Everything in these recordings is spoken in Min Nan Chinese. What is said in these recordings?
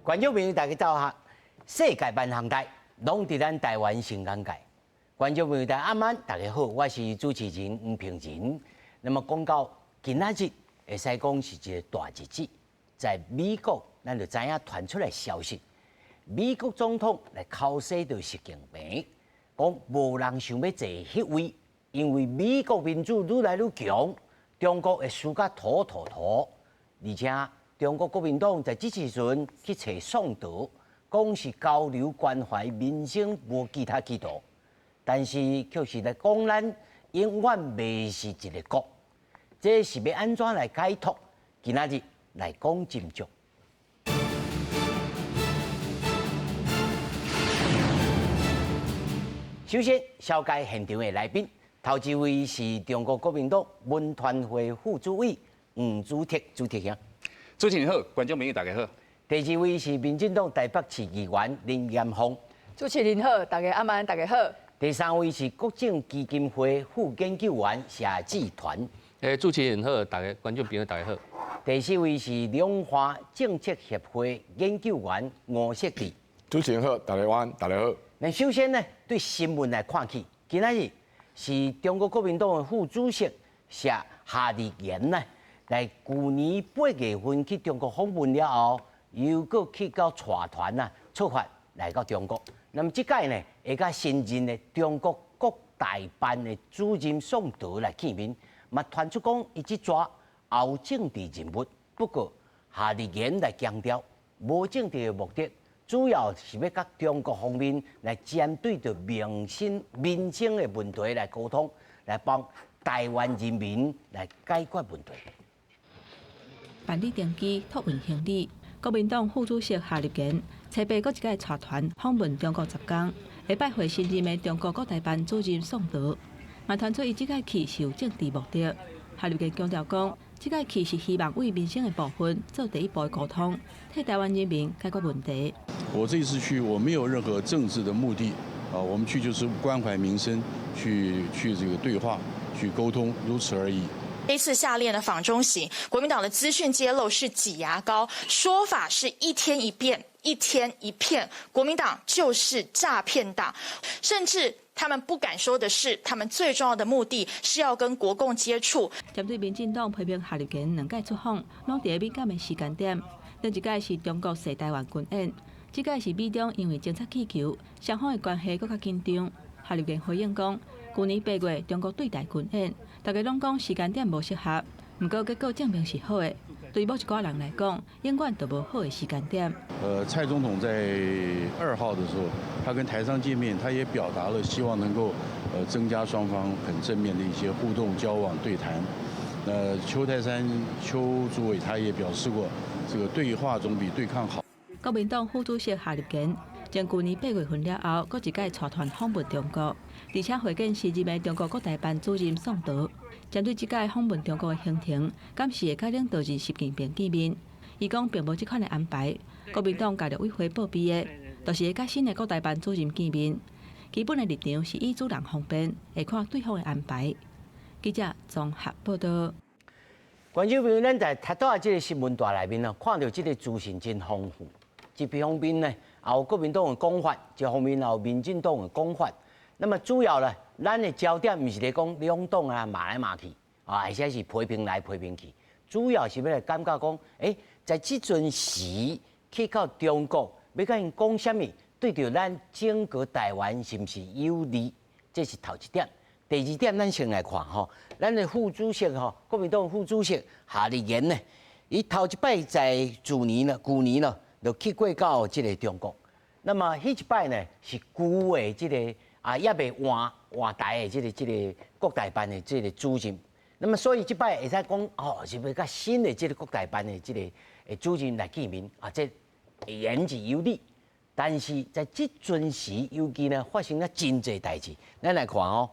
觀眾朋友，大家早哈！世界萬項代，攏佇咱台灣新眼界。觀眾朋友，大家晚安，大家好，我是主持人吳平仁。那麼講到今仔日，會使講是一個大日子，在美國，咱就知影傳出來消息，美國總統來口說著習近平，講無人想欲坐彼位，因為美國民主愈來愈強，中國會輸甲塗塗塗，而且，中國國民黨在這時陣去揣宋德，講是交流關懷民生，無其他企圖，但是卻是來講咱永遠袂是一个國，這是欲按怎來解脫？今仔日來講斟酌。首先，紹介現場的來賓，頭一位是中國國民黨文團會副主委黃祖鐵，祖鐵兄。主持人好，觀眾朋友大家好。第二位是民進黨台北市議員林嚴鳳。主持人好，大家晚安，大家好。第三位是國政基金會副研究員謝志團。主持人好，大家觀眾朋友大家好。第四位是兩岸政策協會研究員吳錫志。主持人好，大家晚安，大家好。那首先呢，對新聞來看起，今仔日是中國國民黨的副主席謝夏立言呢，來舊年8月份去中國訪問了後，又閣去到帶團啊出發來到中國。那麼這擺呢，會佮新任的中國國台辦的主任宋濤來見面，嘛傳出講伊這逝也有政治任務。不過夏立言來強調，無政治的目的，主要是欲佮中國方面來針對著民生的問題來溝通，來幫台灣人民來解決問題。辦理登機、託運行李，國民黨副主席夏立言初八閣一擺帶團訪問中國10工，會拜會新任的中國國台辦主任宋濤，嘛傳出伊這擺去是有政治目的。夏立言強調講，這擺去是希望為民生的部分做第一步的溝通，替台灣人民解決問題。我這次去，我沒有任何政治的目的，啊，我們去就是關懷民生，去這個對話，去溝通，如此而已。這次夏練的訪中行，國民黨的資訊揭露是擠牙膏，說法是一天一變，一天一騙，國民黨就是詐騙黨，甚至他們不敢說的是，他們最重要的目的是要跟國共接觸。針對民進黨批評夏立言兩擺出訪，攏佇敏感的時間點，頂一擺是中國試台灣軍演，這擺是美中因為偵察氣球，雙方的關係閣較緊張。夏立言回應講，舊年8月中國對台軍演，大家攏講時間點無適合，毋過結果證明是好的。對某一寡人來講，永遠都無好的時間點。蔡總統在2號的時候，他跟台商見面，他也表達了希望能夠增加雙方很正面的一些互動交往對談。那邱太三邱主委他也表示過，這個對話總比對抗好。國民黨副主席夏立言，從舊年8月份了後，閣一擺帶團訪問中國，而且會見新任的中國國台辦主任宋濤。針對這擺訪問中國的行程，敢是會佮領導人習近平見面？伊講並無這款的安排。國民黨佮陸委會報備的，就是會佮新的國台辦主任見面。基本的立場是以主人方便，會看對方的安排。記者綜合報道。觀眾朋友，咱在頭拄仔這个新聞帶內面呢，看著這個資訊真豐富。一方面呢，也有國民黨的講法；一方面也有民進黨的講法。那麼主要呢，咱的焦點毋是咧講兩黨啊罵來罵去，啊，或者是批評來批評去。主要是欲來感覺講，在這陣時去到中國，欲佮𪜶講啥物，對著咱整個台灣是毋是有利？這是頭一點。第二點，咱先來看吼，咱的副主席吼，國民黨副主席夏立言呢，伊頭一擺在去年呢，舊年呢，就去過到這个中國。那麼彼一擺呢，是舊的這个啊，猶未換換台的這个國台辦的這个主任。那麼所以這擺會使講哦，是欲佮新的這个國台辦的這个主任來見面啊，這言之有理。但是在這陣時，尤其呢發生了真濟代誌。咱來看哦，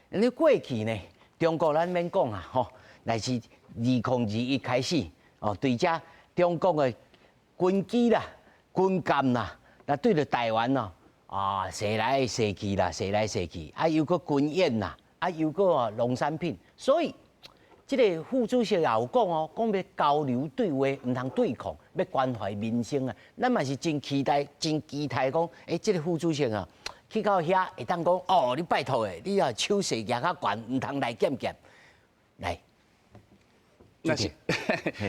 你過去呢，中國咱免講啊，吼，乃是2021開始哦，對這中國的軍機啦、軍艦啦，那對著台灣哦，啊，射來射去啦，射來射去，啊，又閣軍演啦，啊，又閣農產品，所以這个副主席也有講哦，講欲交流對話，毋通對抗，欲關懷民生啊，咱嘛是真期待、真期待講，這个副主席啊，去到遐會當講，哦，你拜託的，你啊手勢舉較懸，毋通來減減，來。那是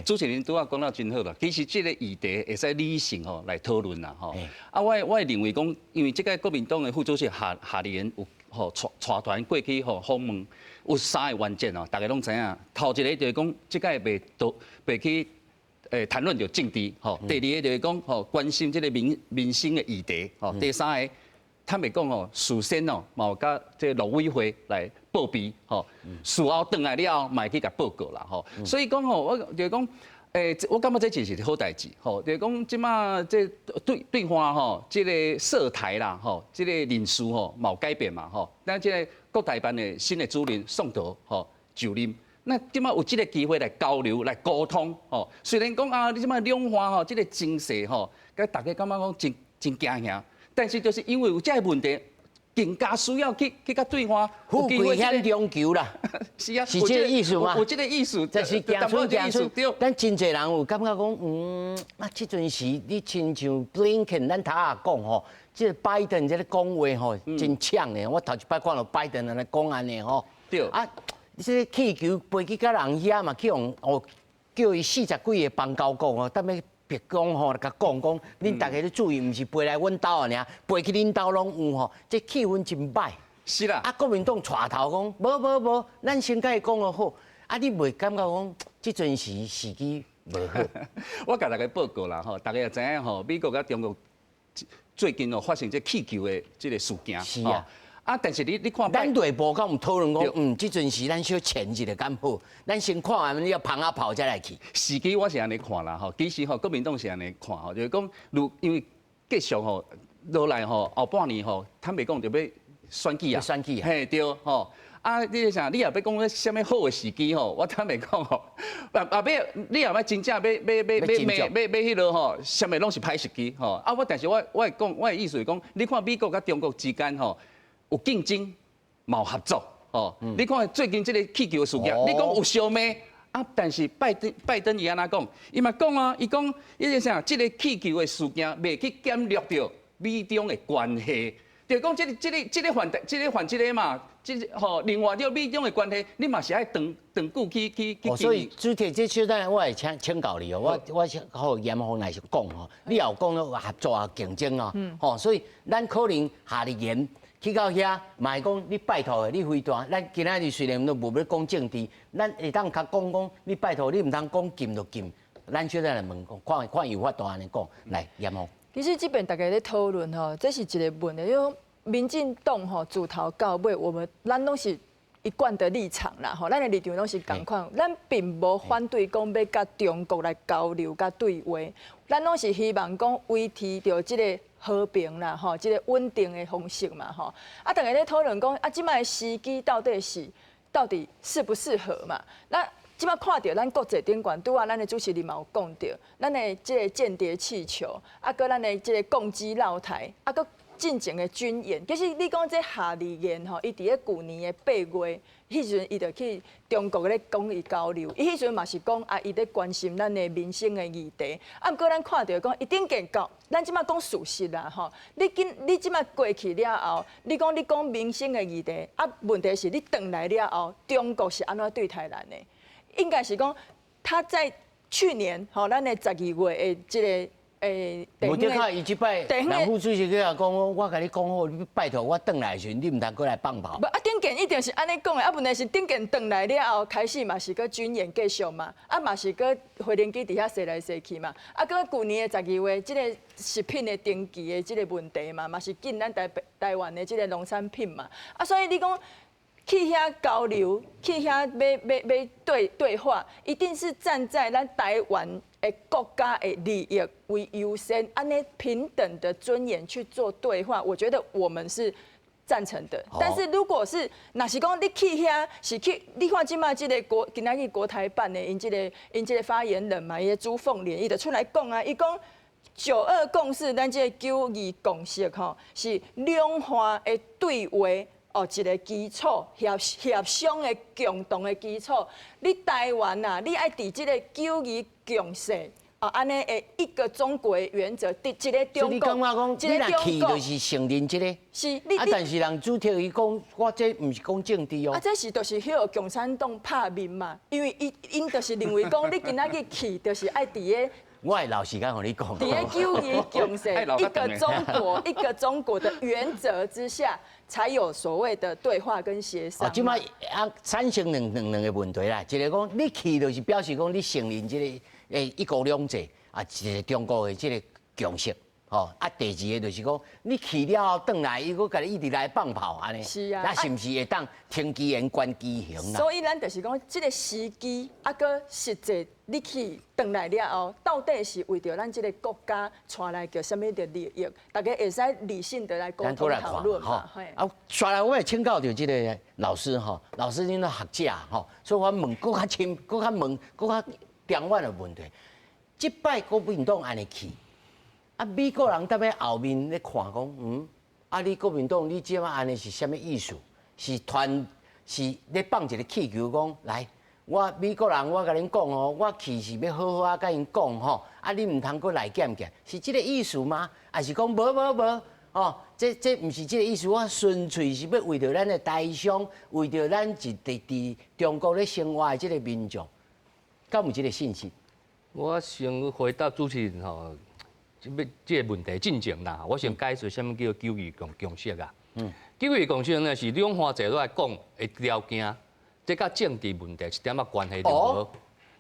主持人拄仔講了真好啦。其實這个議題會使理性吼來討論啦吼。啊，我會認為講，因為這个國民黨的副主席夏立言有吼帶帶團過去吼訪問，有三个原則哦，大家攏知影。頭一个就是講，這个袂都袂去談論著政治吼。第二个就是講吼關心這个民生的議題吼。第三个，坦白講吼，事先哦，嘛有佮這個陸委會來報備吼，事後轉來了後，嘛會去共報告啦吼。所以講吼，我就是講，我感覺這真是好代誌吼，就是講這馬這對對話吼，這个涉台啦吼，這个人事吼，嘛有改變嘛吼。咱這个國台辦的新的主任宋濤吼就任，那這馬有這个機會來交流、來溝通吼。雖然講啊，你這馬兩岸吼，這个情勢吼，佮大家感覺講真真驚嚇。但是就是因為有這个問題，更加需要去去共對話。富貴險中求啦，是啊，是這个意思嗎？有這个意思，這是行出行出。咱真濟人有感覺講，啊，這陣時你親像布林肯，咱頭仔講吼，這个拜登這个講話吼，真嗆的。我頭一擺看著拜登按呢講按呢吼。對。啊，這个氣球飛去佮人遐嘛，去予哦，叫伊四十幾个邦交國哦，踮咧白宮吼，共講講，恁大家咧注意，毋是飛來阮兜爾，飛去恁兜攏有吼，這氣氛真歹。是啦。啊，國民黨帶頭講，無無無，咱先共伊講就好。啊，你袂感覺講，這陣時時機無好？我共大家報告啦吼，大家也知影吼，美國佮中國最近哦發生這氣球的這个事件。是啊。啊！但是你看，咱內部敢有討論講，這陣時咱小潛一下敢好，咱先看完了放仔炮再來去。時機我是按呢看啦吼，其實吼國民黨是按呢看吼，就是講，如因為繼續吼落來吼後半年吼，坦白講就欲選舉啊，選舉啊，嘿對吼。啊，你啥？你若欲講啥物好的時機吼，我坦白講吼，啊啊欲，你若欲真正欲欲欲欲欲欲欲彼落吼，啥物攏是歹時機吼。啊，我但是我我會講，我的意思是講，你看美國佮中國之間吼，有競爭，嘛有合作，吼。你看最近這个氣球事件，你講有相罵啊？但是拜登拜登伊按怎講？伊嘛講啊，伊講伊個啥？這个氣球的事件袂去減弱著美中的關係，就講這个這个這个犯這个犯這个嘛，這个吼，另外著美中的關係，你嘛是愛長長久去去去。哦，所以主題這小等我會請請教你哦，我我好嚴峰來講吼，你也有講到合作啊競爭啊，吼，所以咱可能夏立言去到遐，嘛會講你拜託的，你飛彈，咱今仔日雖然都無欲講政治，咱會當較講講，你拜託你毋通講禁就禁，咱小等來問講，看看有法度按呢講，來嚴峰。其實這邊大家咧討論吼，這是一个問題，因為民進黨吼自頭到尾，我們咱攏是一貫的立場啦，吼，咱的立場攏是仝款，咱並無反對講欲佮中國來交流、佮對話，咱攏是希望講維持著這个和平啦，吼，這个穩定的方式嘛，吼。啊，大家咧討論講，啊，這擺的時機到底是到底適不適合嘛？那這擺看著咱國際頂懸，拄仔咱的主持人嘛有講著，咱的這个間諜氣球，啊，閣咱的這个共機繞台，啊，閣進前的軍演，其實你講這夏立言吼，伊佇咧舊年的八月，彼時陣伊就去中國咧講伊交流，伊彼時陣嘛是講啊，伊咧關心咱的民生的議題。啊，毋過咱看著講，伊頂間到，咱這擺講事實啦吼。你今你這擺過去了後，你講你講民生的議題，啊，問題是你轉來了後，中國是按怎對待咱的？應該是講，他在去年吼，咱的12月的這个。無得看伊這擺，人副主席去共講，我共你講好，你拜託我轉來時，你毋通閣來放炮。無啊，頂間一定是按呢講的，啊，問題是頂間轉來了後，開始嘛是閣軍演繼續嘛，啊嘛是閣飛行機佇遐踅來踅去嘛，啊，閣舊年的12月，這个食品的登記的這个問題嘛，嘛是禁咱台台灣的這个農產品嘛，啊，所以你講去遐交流，去遐欲欲欲對對話，一定是站在咱台灣的國家的利益為優先，按呢平等的尊嚴去做對話，我覺得我們是贊成的。但是如果是若是講你去遐是去，你看這擺這个國今仔日國台辦的𪜶這个𪜶這个發言人嘛，伊个朱鳳蓮，伊就出來講啊，伊講九二共識，咱這个九二共識吼，是兩岸的對話哦一个基礎協協商的共同的基礎。你台灣啊，你愛佇這个九二共識啊，按呢的一個中國原則，佇一个所以你中感國，覺講，你若去就是承認這个，是，啊，但是人主席伊講，我這毋是講政治哦。啊，這是就是彼个共產黨拍面嘛，因為伊𪜶就是認為講，你今仔日去，就是愛佇个。我會留時間予你講。佇个九二共識，一個中國，一個中國的原則之下，才有所謂的對話跟協商。哦，這擺啊產生兩個問題啦，一個講你去就是表示講你承認這个一國兩制啊，一个中國的這个共識，吼啊，第二個就是講你去了後轉來，伊閣共你一直來放炮按呢，是啊，那是毋是會當聽其言觀其行啦？所以咱就是講，這个時機啊，閣實際你去轉來了後，到底是為著咱這个國家帶來著啥物的利益？大家會使理性的來溝通討論嘛。啊，煞來我會請教著這个老師吼，老師恁都學者吼，所以我問閣較深、閣較問、閣較長遠的問題。這擺國民黨按呢去，啊，美國人踮咧後面咧看講，啊，你國民黨你這擺按呢是啥物意思？是團是咧放一个氣球講來，我美國人我共恁講哦，我去是欲好好仔共𪜶講吼，啊，你毋通閣來劍劍，是這个意思嗎？還是講無無無？哦，這毋是這个意思，我純粹是欲為著咱的台商，為著咱一佇中國咧生活的這个民眾，敢有這个信心？我先回答主持人吼，這个問題進前啦，我先解釋啥物叫九二共識啊。九二共識呢是兩岸坐落來講的條件，這佮政治問題一點仔關係都無。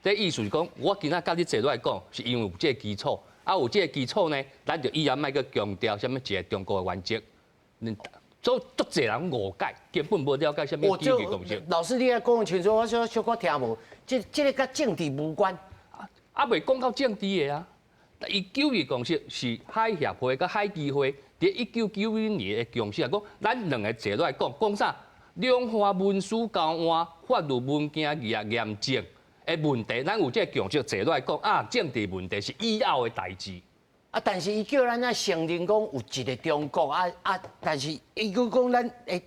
這意思是講，我今仔佮你坐落來講，是因為有這个基礎，啊有這个基礎呢，咱就以後莫閣強調啥物一个中國的原則。足足濟人誤解，根本無了解啥物九二共識。老師，你愛講清楚，我小小可聽無。這个佮政治無關。啊，未講到政治的啊！伊九二共識是海協會佮海基會佇1991年的共識啊，講咱兩个坐落來講，講啥？兩岸文書交換、法律文件驗證的問題，咱有這个共識坐落來講啊，政治問題是以後的代誌。啊，但是伊叫咱愛承認講有一个中國啊啊，但是伊閣講咱會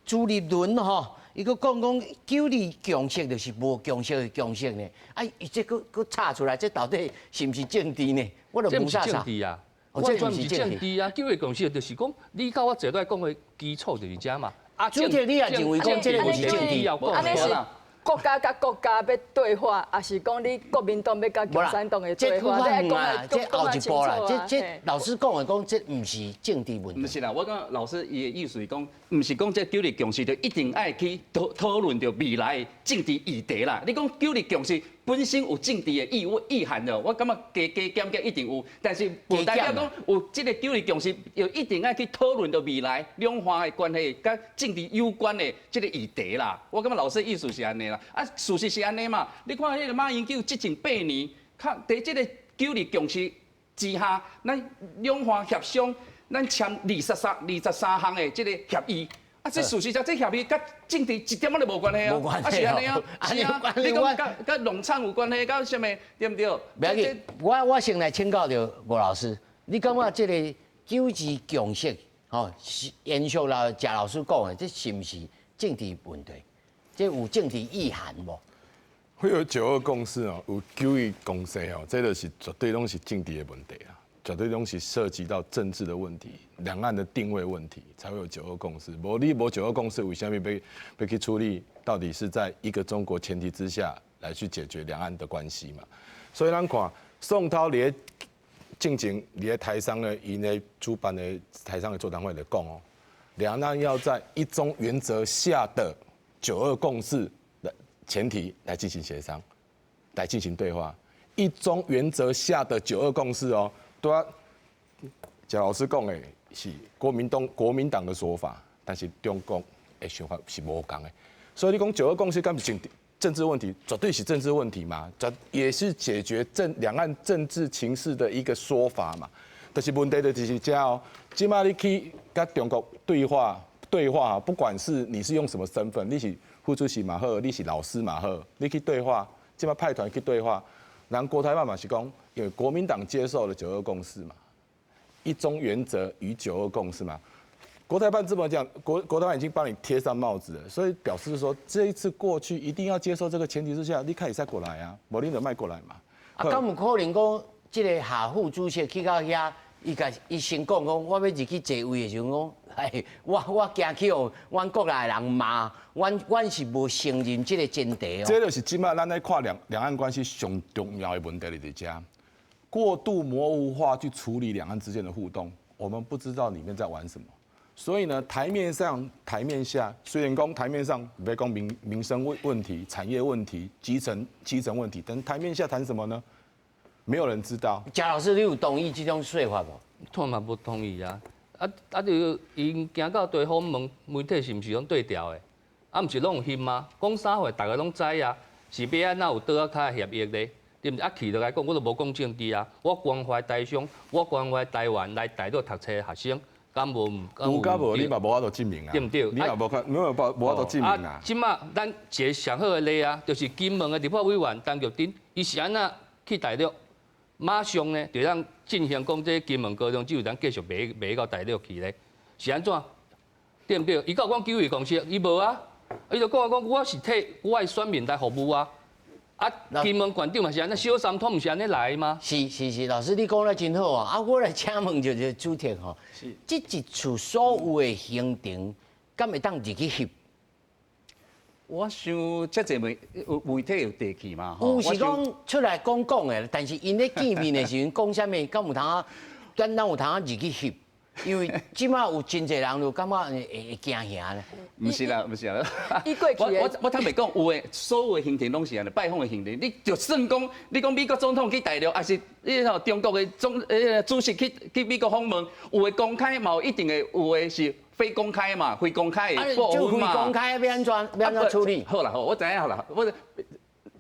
朱立倫吼。伊閣講講九二共識就是無共識的共識呢，啊，伊這閣閣吵出來，這到底是毋是政治呢？我就無啥政治啊，完全毋是政治啊。九二共識就是講，你佮我坐落來講的基礎就是這嘛。啊，主席你也認為講這个毋是政治？按呢是國家佮國家欲對話，抑是講你國民黨欲佮共產黨的對話？這較遠啊，這後一步啦。這老師講的講，這毋是政治問題。毋是啦，我感覺老師伊的意思是講，毋是講這九二共識就一定愛去討論著未來的政治議題啦。你講九二共識本身有政治的意味意涵的，我感覺加加減減一定有，但是無代表講有這个九二共識，就一定愛去討論著未來兩岸的關係佮政治有關的這个議題啦。我感覺老師意思是按呢啦。啊，事實是按呢嘛。你看彼个馬英九執政八年，較佇這个九二共識之下，咱兩岸協商，咱簽23項的這个協議。啊，這事實上，這協議佮政治一點仔都無關係啊。無關係。啊是按呢啊，是啊。你講佮農產有關係，佮啥物對毋對？袂要緊，我先來請教著吳老師，你感覺這个九二共識，吼，是延續了賈老師講的，這是毋是政治問題？這有政治意涵無？會有九二共識哦，有九二共識哦，這个是絕對攏是政治的問題啊，絕對攏是涉及到政治的問題、兩岸的定位問題，才會有九二共識。無你無九二共識，為啥物欲去處理？到底是在一個中國前提之下來去解決兩岸的關係嘛？所以咱看宋濤佇咧進前佇咧台商的𪜶咧主辦的台商的座談會來講哦，兩岸要在一中原則下的九二共識的前提來進行協商，來進行對話。一中原則下的九二共識哦，對啊，賈老師講的是國民黨的說法，但是中共的想法是無仝的。所以你講九二共識敢是政治問題，絕對是政治問題嘛，這也是解決兩岸政治情勢的一個說法嘛。但是問題就是這哦，這擺你去佮中國對話，不管是你是用什麼身份，你是副主席嘛好，你是老師嘛好，你去對話，這擺派團去對話，人國台辦嘛是講，因為國民黨接受了九二共識嘛，一中原則與九二共識嘛。國台辦這麼講，國台辦已經幫你貼上帽子了，所以表示說這一次過去一定要接受這個前提之下，你開始再過來啊，無你就莫過來嘛。啊，敢有可能講，這个夏副主席去到遐，伊共伊先講講，我欲入去坐位的時陣講，哎，我驚去予阮國內人罵，阮是無承認這个前提哦。這就是這擺咱咧看兩岸關係上重要的問題佇遮，過度模糊化去處理兩岸之間的互動，我們不知道裡面在玩什麼。所以呢，台面上、台面下，雖然講台面上別講民生問題、產業問題、基層問題，但台面下談什麼呢？沒有人知道。賈老師，你有同意這種說法無？我嘛無同意啊！啊啊！就𪜶行到對訪問，媒體是毋是攏對調的？啊，毋是攏有翕嗎？講啥話，逐个攏知啊！是欲按怎有桌仔跤協議咧？對毋對？啊，去落來講，我都無講政治啊！我關懷台商，我關懷台灣來大陸讀冊的學生，敢無？有敢無？你嘛無法度證明啊！對毋對？你嘛無法，你嘛無法度證明啊！這擺咱一个上好的例啊，就是金門的立法委員陳玉珍，伊是按怎去大陸？馬上呢，就當進行講這金門高中只有當繼續賣到大陸去咧，是按怎？對毋對？伊敢有講九二共識，伊無啊，伊就講講我是替我的選民來服務啊。啊，金門縣長嘛是按呢，小三通毋是按呢來嗎？是是是，老師你講得真好啊！啊，我來請問就是主席吼，這一次所有的行程，敢會當入去翕？我想這濟媒體有提起嘛？有是講出來講講的，但是𪜶咧見面的時陣講啥物，敢有通啊？咱有通啊入去翕？因為這擺有真濟人就感覺會驚嚇咧。毋是啦，毋是啦。我我坦白講，有的所有的行程攏是按呢，拜訪的行程，你就算講，你講美國總統去大陸，抑是你吼中國的總主席去美國訪問，有的公開嘛，有一定的，有的是非公開嘛，非公開的就非公開欲按怎欲按怎處理？好啦，好，我知影好啦，我。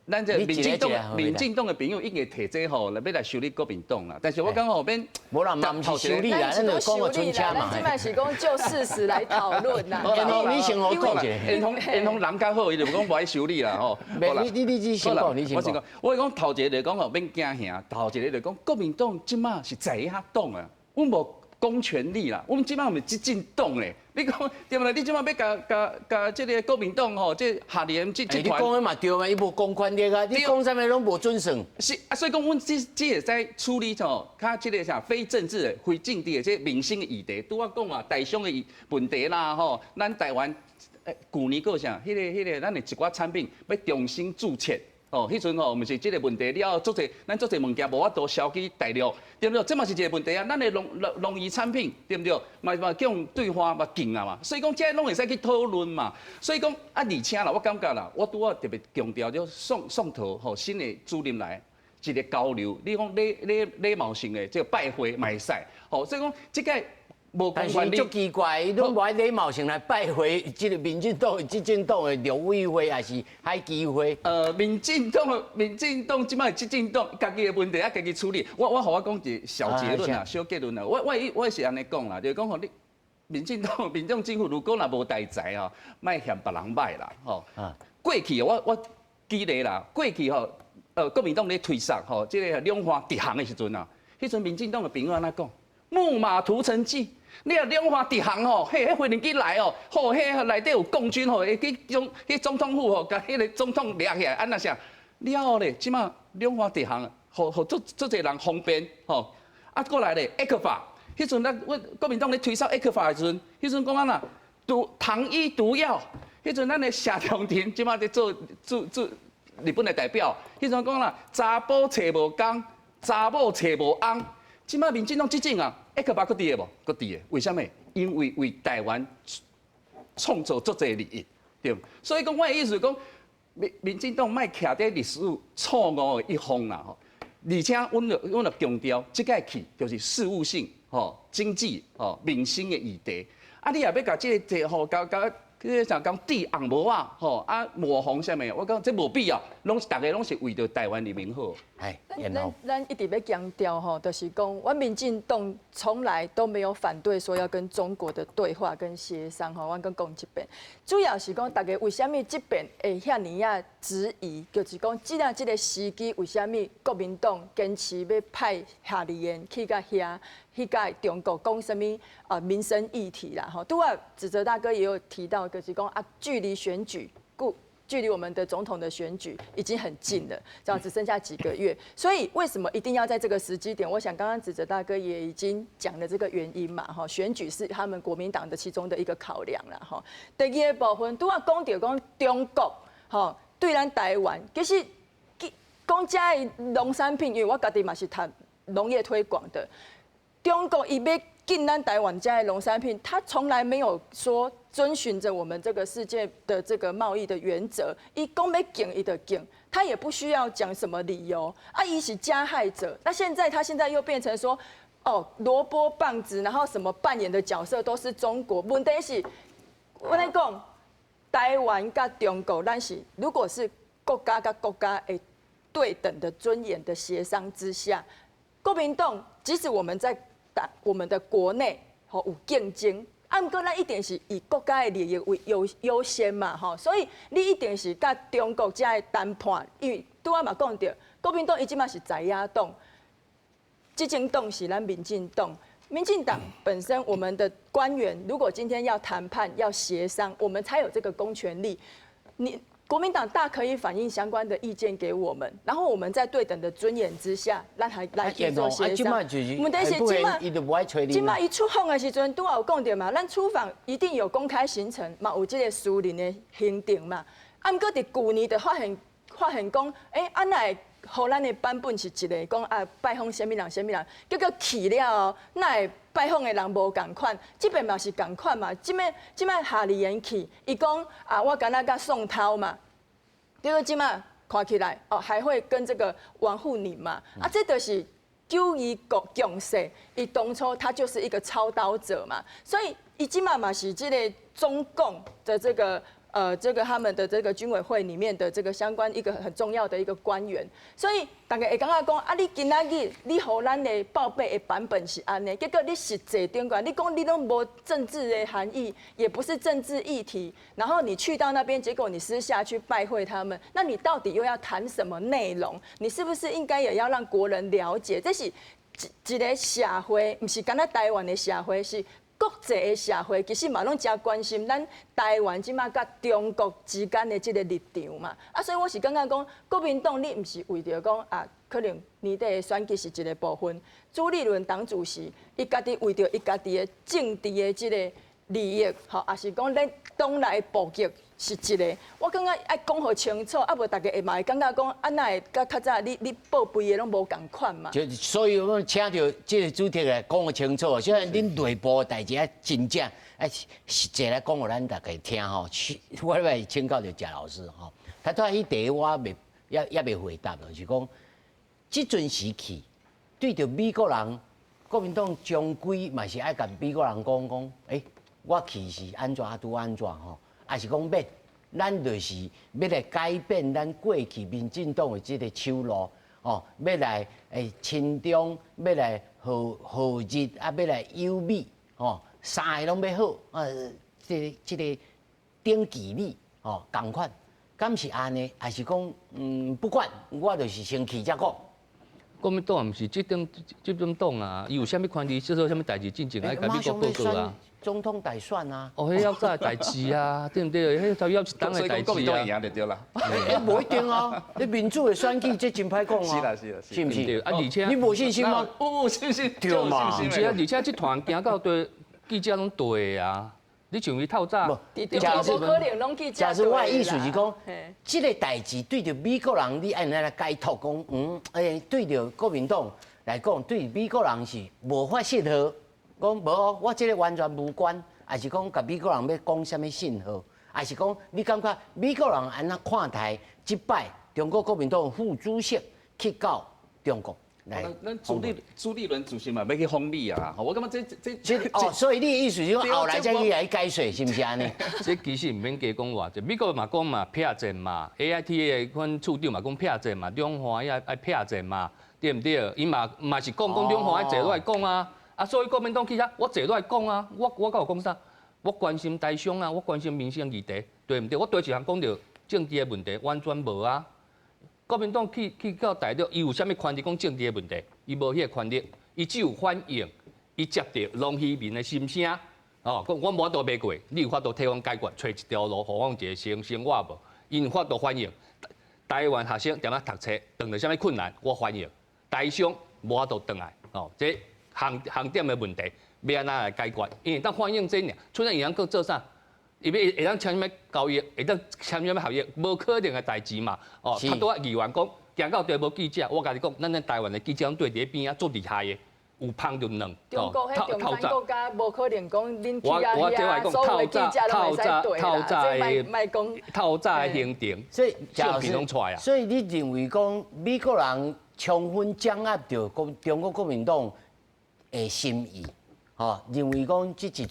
咱這民進黨的朋友一定會提這吼，來欲來修理國民黨啦。但是我感覺吼免，無人嘛毋是修理啦，咱就講個春車嘛。這擺是講就事實來討論啦。然後你先予講一下，緣方人較好，伊就講無愛修理啦吼。你先講，你先講。我講頭一个就講吼免驚嚇，頭一个就講國民黨這擺是在野黨啊，阮無公權力啦，阮這擺毋是執政黨咧。你講對毋對？你這擺欲共共共這个國民黨吼，這下聯這你講的嘛對嘛，伊無公權力啊，你講啥物攏無準算。是啊，所以講阮這會使處理吼，較這个啥非政治的、非政治的這民生的議題。拄仔講啊，台商的問題啦吼，咱台灣舊年閣啥，彼个咱的一寡產品欲重新註冊。哦，彼陣吼，毋是這个問題了後，足濟咱足濟物件無法度銷去大陸，對毋對？這嘛是一个問題啊！咱的農漁產品，對毋對？嘛叫對岸嘛禁啊嘛，所以講這攏會使去討論嘛。所以講啊，而且啦，我感覺啦，我拄仔特別強調就宋濤吼新的主任來一个交流，你講禮貌性的這个拜會嘛會使，吼，所以講這个。但是足奇怪，伊攏無愛禮貌性來拜會，這个民進黨、執政黨的陸委會，抑是海基會？民進黨這擺執政黨，家己的問題愛家己處理。我予我講一個小結論啊，小結論啊。我是按呢講啦，就是講吼你民進黨、民眾政府如果若無代才吼，莫嫌別人䆀啦，吼。過去我舉例啦，過去吼，國民黨咧推捒吼，這个兩岸直航的時陣啊，彼陣民進黨的朋友按怎講？木馬屠城記。你若兩岸直航吼，彼飛行機來哦，吼，彼內底有共軍吼，會去總統府吼，共彼个總統掠起來，按怎啥？了後咧，這擺兩岸直航，予足濟人方便吼。啊，過來咧，ECFA，彼陣咱阮國民黨咧推銷 ECFA 的時陣，彼陣講按怎毒糖衣毒藥，彼陣咱的謝長廷這擺佇做駐駐日本的代表，彼陣講啦，查埔揣無工，查某揣無翁，這擺民進黨執政啊。ECFA閣佇的無？閣佇的。為啥物？因為為台灣創造足濟利益，對。所以講，我的意思講，民進黨莫徛佇歷史錯誤的一方啦吼。而且，阮就強調，這擺去就是事務性、吼經濟、吼民生的議題。啊，你若欲共這個吼，共共彼个啥講戴紅帽仔吼，啊抹紅啥物？我講這無必要，攏是逐个攏是為著台灣人民好。係，咱一直欲強調吼，就是講，阮民進黨從來都沒有反對說要跟中國的對話跟協商吼，阮閣講一遍，主要是講逐家為啥物這遍會遐爾仔質疑，就是講，這啊這个時機為啥物國民黨堅持欲派夏立言去到遐？去共中國講啥物啊民生議題啦吼，拄仔子哲大哥也有提到，就是講啊距離選舉閣距離我們的總統的選舉已經很近了，這樣只剩下幾個月，所以為什麼一定要在這個時機點？我想剛剛子哲大哥也已經講了這個原因嘛，哈，選舉是他們國民黨的其中的一個考量啦，哈。第二個部分，拄仔講著講中國，吼，對咱台灣，其實講這个農產品，因為我家己嘛是讀農業推廣的，中國伊欲進咱台灣這个農產品，他從來沒有說遵循着我們這個世界的這個貿易的原則，伊講欲禁伊就禁，他也不需要講什麼理由。啊，伊是加害者。那現在他現在又變成說，哦，蘿蔔棒子，然後什麼扮演的角色都是中國。問題是，我咧講，台灣佮中國，咱是如果是國家佮國家的對等的尊嚴的協商之下，國民黨即使我們在黨我們的國內吼有競爭，啊，毋過咱一定是以國家的利益為優先嘛，吼，所以你一定是佮中國這个談判，因為拄仔嘛講著，國民黨伊這馬是在野黨，執政黨是咱民進黨。民進黨本身，我們的官員如果今天要談判、要協商，我們才有這個公權力。你國民黨大可以反映相關的意見給我們，然後我們在對等的尊嚴之下，咱還來去做協商。問題是這馬，這馬伊出訪的時陣，拄仔有講著嘛，咱出訪一定有公開行程，嘛有這個私人的行程嘛。啊，毋過佇舊年就發現講，欸，啊哪會予咱的版本是一個講啊拜訪啥物人啥物人，結果去了後，哪會拜訪的人無仝款，這邊嘛是仝款嘛。這擺這擺夏立言去，伊講啊，我敢若佮宋濤嘛，結果這擺看起來哦，還會跟這個王滬寧嘛，啊，這就是九二共識，伊當初他就是一個操刀者嘛，所以伊這擺嘛是這個中共的這個他們的這個軍委會裡面的這個相關一個很重要的一個官員，所以大家會感覺講啊，你今仔日你予咱的報備的版本是按呢，結果你實際頂懸，你講你攏無政治的含義，也不是政治議題，然後你去到那邊，結果你私下去拜會他們，那你到底又要談什麼內容？你是不是應該也要讓國人了解？這是一個社會，毋是干焦台灣的社會，是國際的社會，其實嘛攏誠關心咱台灣這馬佮中國之間的這個立場嘛。啊，所以我是感覺講，國民黨你毋是為著講啊，可能年底的選舉是一個部分。朱立倫黨主席，伊家己為著伊家己的政治的這個利益，吼，抑是講咱黨內布局是一個。我感覺愛講予清楚，啊無大家會嘛會感覺講，啊哪會佮較早你報備的攏無仝款嘛。就所以我請著這個主題來講予清楚，雖然恁內部的代誌啊真正愛實際來講予咱大家聽吼。我來請教著賈老師吼，他拄仔彼題我未猶未回答，就是講這陣時期對著美國人，國民黨終歸嘛是愛共美國人講講，欸，我去是按怎啊拄按怎吼，抑是講欲，咱就是欲來改變咱過去民進黨的這個手路，哦，欲來親中，欲來和日，啊，欲來友美，吼，三个攏欲好，啊，這個頂距離，吼，仝款，敢是按呢？抑是講，不管，我就是先去才講。國民黨毋是執政黨啊，伊有啥物權利做啥物代誌，進前愛共美國報告啊。總統大選啊！哦，彼猶早的代誌啊，對毋對？彼才猶一冬的代誌啊。贏就對啦。欸，無一定啊！你民主的選舉，這真歹講啊。是啦是啦，是毋是？啊，而且你無信心嗎？有信心。對嘛？是啊，而且這團行到對記者攏對啊。你像伊透早，假如可能攏記者。假如我的意思是講，這個代誌對著美國人，你愛按怎來解讀講，對著國民黨來講，對美國人是無法信號。講無，我這個完全無關，抑是講共美國人欲講啥物信號，抑是講你感覺美國人按怎看待這擺中國國民黨副主席去到中國來？咱朱立倫主席嘛，欲去訪美啊！我感覺這哦，所以你的意思是講後來才去來解說，是毋是按呢？這其實毋免加講偌濟，美國嘛講嘛避戰嘛，AITA 的款處長嘛講避戰嘛，兩岸也愛避戰嘛，對毋對？伊嘛是講講兩岸愛坐落來講啊。啊，所以國民黨去遐，我坐落來講啊，我敢有講啥？我關心台商啊，我關心民生議題，對毋對？我對一項講著政治的問題，完全無啊。國民黨去到大陸，伊有啥物權利講政治的問題？伊無彼個權力，伊只有反映，伊接著農漁民的心聲。哦，講我無法度賣過，你有法度替阮解決，揣一條路，予阮一個生活無？ 𪜶有法度反映。台灣學生踮遐讀冊，遇著啥物困難，我反映。台商無法度轉來，哦，這航航點的問題欲按怎來解決？𪜶會當反映這爾，出來𪜶通閣做啥？伊欲會當簽啥物交易？會當簽啥物合約？無可能的代誌嘛！哦，較拄仔議員講，行到地無記者，我共你講，咱台灣的記者攏對佇咧邊仔，足厲害的，有芳就軟。中國彼中產國家無可能講恁去遐遐，所有的記者攏會使對啦，這莫莫講。透早的行程，所以相片攏出來啊。所以你認為講美國人充分掌握著國中國國民黨的心意，吼，認為講這一次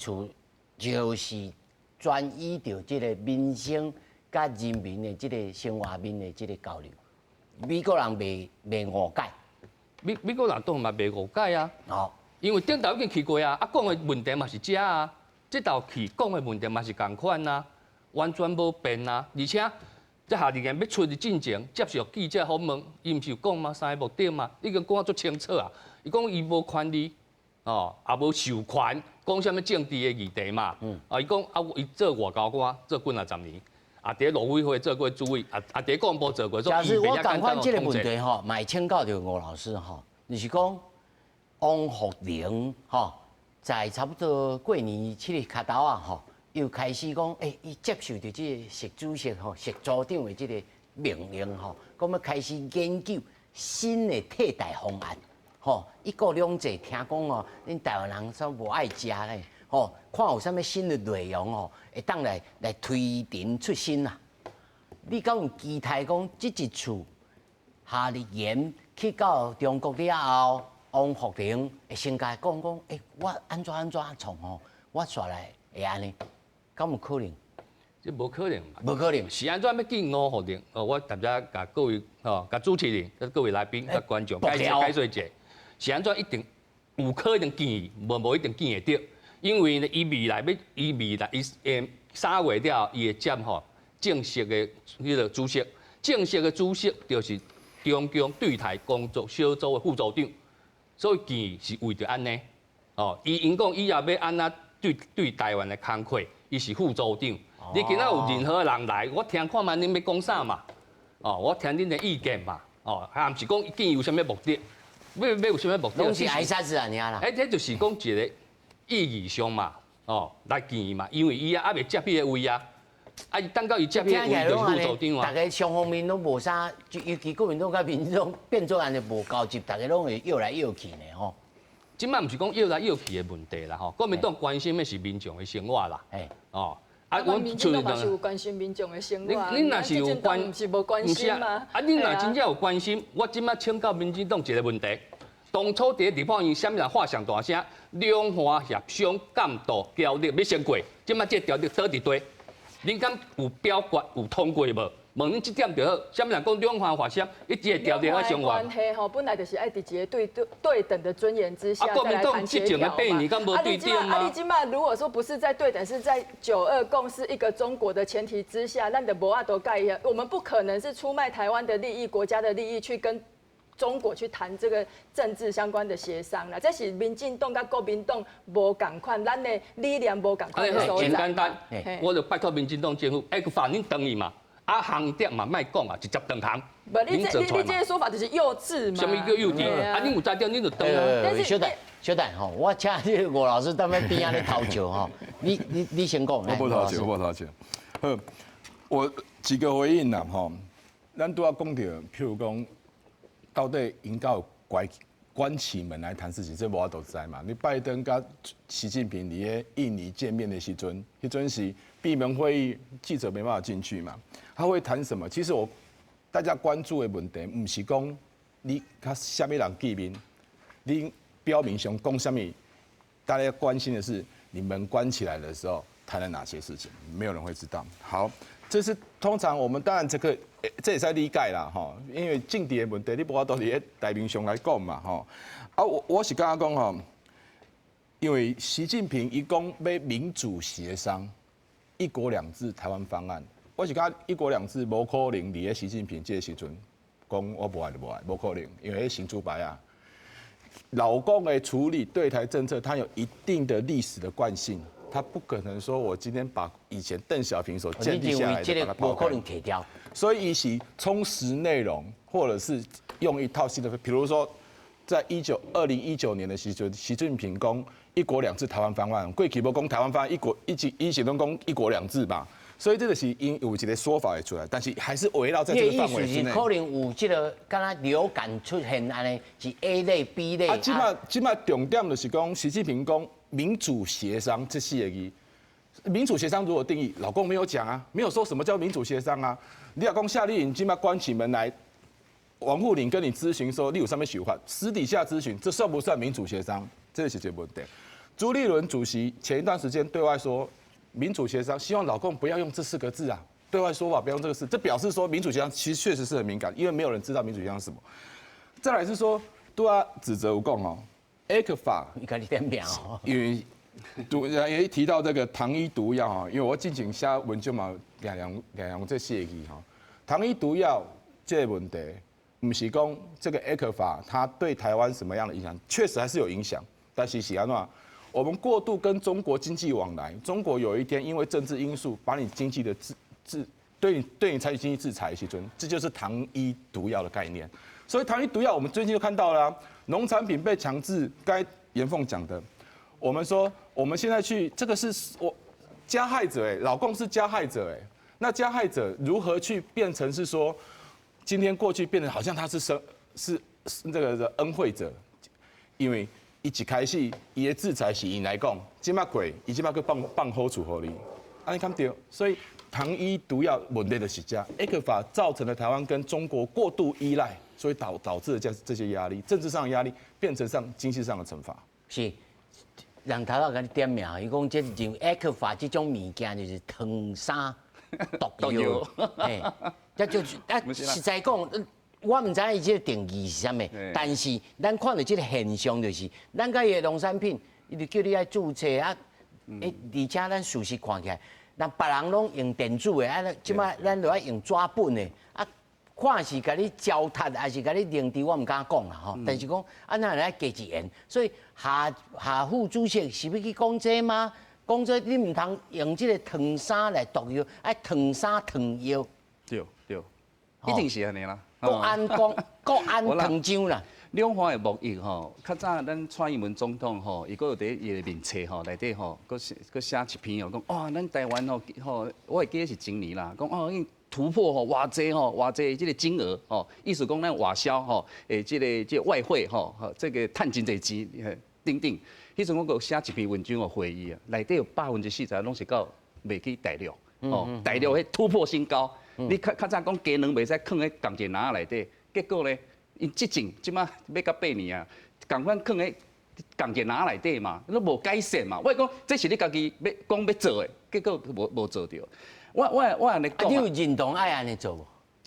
就是專依著這個民生佮人民的這個生活面的這個交流，美國人袂袂誤解。美國人當然嘛袂誤解啊。哦。因為頂頭已經去過啊，啊講的問題嘛是這啊，這頭去講的問題嘛是仝款啊，完全無變啊。而且這夏立言欲出去進前接受記者訪問，伊毋是有講嗎？三个目的嘛，已經講啊足清楚啊。伊講伊無權利，哦，也無授權講啥物政治的議題嘛。啊，伊講啊，伊做外交官做幾若十年，啊，佇咧陸委會做過主委，啊啊，佇咧國防部做過。假設我仝款這個問題吼，嘛會請教著吳老師吼，就是講王滬寧吼，在差不多過年七月較頭啊吼，又開始講，欸，伊接受著這個習主席吼、習組長的這個命令吼，講欲開始研究新的替代方案，吼，一國兩制聽講哦，恁台灣人煞無愛食咧，吼，看有啥物新的內容吼，會當來來推陳出新啊。你敢有期待講這一次夏立言去到中國了後，王滬寧會先共伊講講，欸，我按怎按怎創吼，我煞來會按呢，敢有可能？這無可能嘛。無可能。是按怎欲見王滬寧？哦，我踮遮共各位吼，共主持人、佮各位來賓、佮觀眾解釋解說者，是按怎一定有可能見伊，無一定見會著。因為呢，伊未來欲，伊未來伊3月了後，伊會接吼正式的彼個主席，正式的主席就是中共對台工作小組的副組長，所以見伊是為著按呢，哦，伊𪜶講以後欲按怎對對台灣的工課，伊是副組長。你今仔有任何人來，我聽看覓恁欲講啥嘛？哦，我聽恁的意見嘛？哦，啊，毋是講見伊有啥物目的，欲欲有啥物目的？攏是挨殺子按呢啦。欸，這就是講一個意義上嘛，哦，來見伊嘛，因為伊猶未接彼個位啊，啊，伊等到伊接彼個位就是副組長啊。逐家雙方面攏無啥，就尤其國民黨佮民進黨變做按呢無交集，逐家攏會拗來拗去呢吼。這擺毋是講拗來拗去的問題啦吼，國民黨關心的是民眾的生活啦，哦。啊，阮民進黨嘛是有關心民眾的生活。你你若是有關，毋是無關心嗎？啊，你若真正有關心，我這擺請教民進黨一個問題：當初佇立法院，啥物人喊上大聲？兩岸協商監督條例欲先過，這擺這條例佗佇地？恁敢有表決有通過無？問恁這點就好。啥物人講兩岸協商，伊這個條例愛生活。關係吼，本來就是愛佇一個對對對等的尊嚴之下再來談協調嘛。啊，你這啊，你這擺如果說不是在對等，是在九二共識一個中國的前提之下，咱就無法度佮伊。我們不可能是出賣台灣的利益、國家的利益去跟中國去談這個政治相關的協商啦。這是民進黨佮國民黨無仝款，咱的理念無仝款的所在。很簡單，我就拜託民進黨政府，愛閣發恁轉去嘛。啊，航點嘛，莫講啊，直接斷航。無，你這你你這個說法就是幼稚嘛。啥物叫幼稚？啊，恁有才調，恁就斷啊。但是小等小等吼，我請這個吳老師踮咧邊仔咧偷笑吼。你你你先講。我無偷笑，我無偷笑。好，我幾個回應啦吼。咱拄仔講著，譬如講，到底𪜶敢有關關起門來談事情，這無法度知嘛。你拜登佮習近平佇咧印尼見面的時陣，彼陣是閉門會議，記者沒辦法進去嘛。他會談什麼？其實我大家關注的問題，毋是講你佮啥物人見面，你表面上講啥物，大家關心的是你門關起來的時候談了哪些事情，沒有人會知道。好，這是通常我們當然這個這會使理解啦，吼，因為政治的問題你無法度佇咧台面上來講嘛，吼。啊，我我是感覺講吼，因為習近平伊講欲民主協商，一國兩制台灣方案。我是感覺一國兩制無可能佇咧習近平這個時陣講我無愛就無愛，無可能，因為彼成主牌啊。老共的處理對台政策，它有一定的歷史的慣性。他不可能说我今天把以前邓小平所建立下来的把它抛可能提掉。所以，伊是充实内容，或者是用一套新的，比如说，在2019年的时阵，习近平讲一国两制台湾方案，过去无讲台湾方案，一国一直以前拢讲一国两制吧。所以这个是𪜶有一个说法会出来，但是还是围绕在这个范围之内。可能有这个，敢若流感出现按呢，是 A 类、B 类。啊，这摆重点就是讲，习近平讲民主协商这四个字。民主协商如何定义？老共没有讲啊，没有说什么叫民主协商啊。你若讲夏立言这摆关起门来，王沪宁跟你咨询说你有啥物想法，私底下咨询，这算不算民主协商？这是一个问题。朱立伦主席前一段时间对外说民主协商，希望老共不要用这四个字啊，对外说法不要用这个字，这表示说民主协商其实确实是很敏感，因为没有人知道民主协商是什么。再来是说，拄仔指责有讲哦，ECFA，你看你点名哦，因为毒也提到这个糖衣毒药啊，因为我之前写文章嘛，常常常用这四个字哈，糖衣毒药这个问题，毋是讲这个 ECFA 它对台湾什么样的影响，确实还是有影响，但是是按怎？我们过度跟中国经济往来，中国有一天因为政治因素把你经济的制制对你采取经济制裁，时阵，这就是糖衣毒药的概念。所以糖衣毒药，我们最近就看到了，农产品被强制，该严凤讲的，我们说我们现在去这个是我加害者哎，老共是加害者哎，那加害者如何去变成是说，今天过去变得好像他是生是这个恩惠者，因为伊一开始伊的制裁是𪜶来讲，这摆过，伊这摆阁放放好处予你，按呢敢对？所以糖衣毒药问题就是这，ECFA 造成了台湾跟中国过度依赖，所以导致了这些压力，政治上的压力变成上经济上的惩罚。是，人头仔共你点名，伊讲这认为 ECFA 这种物件就是糖衫毒药，嘿，这就是啊，实在讲，我毋知影伊这个定义是啥物，但是咱看到这个现象就是，咱佮伊的农产品，伊就叫你爱注册啊，欸，而且咱事实看起来，咱别人拢用电子的，啊，这摆咱就爱用纸本的，啊，看是共你糟蹋，还是共你认知，我毋敢讲啦吼。但是讲，啊，咱来加一言，所以夏夏副主席是欲去讲这吗？讲这你毋通用这个糖衫来毒药，爱糖衫糖药。对对，一定是按呢啦。国安国国安糖浆啦。两岸的贸易吼，较早咱蔡英文总统吼，伊阁有伫伊的面册吼内底吼，阁写阁写一篇哦，讲哇，咱台湾吼吼，我会记得是前年啦，讲哦，已经突破吼偌济吼偌济这个金额吼，意思讲咱外销吼，诶，这个外汇吼，这个趁真济钱等等。彼阵我阁写一篇文章哦，回伊啊，内底有40%拢是到卖去大陆，哦，大陆彼突破新高。你较较早讲鸡卵袂使囥佇仝一个篮仔内底，结果咧，𪜶执政这摆欲到8年啊，仝款囥佇仝一个篮仔内底嘛，拢无改善嘛。我讲这是你家己欲讲欲做的，结果无做著。我按呢讲，你有认同爱按呢做无？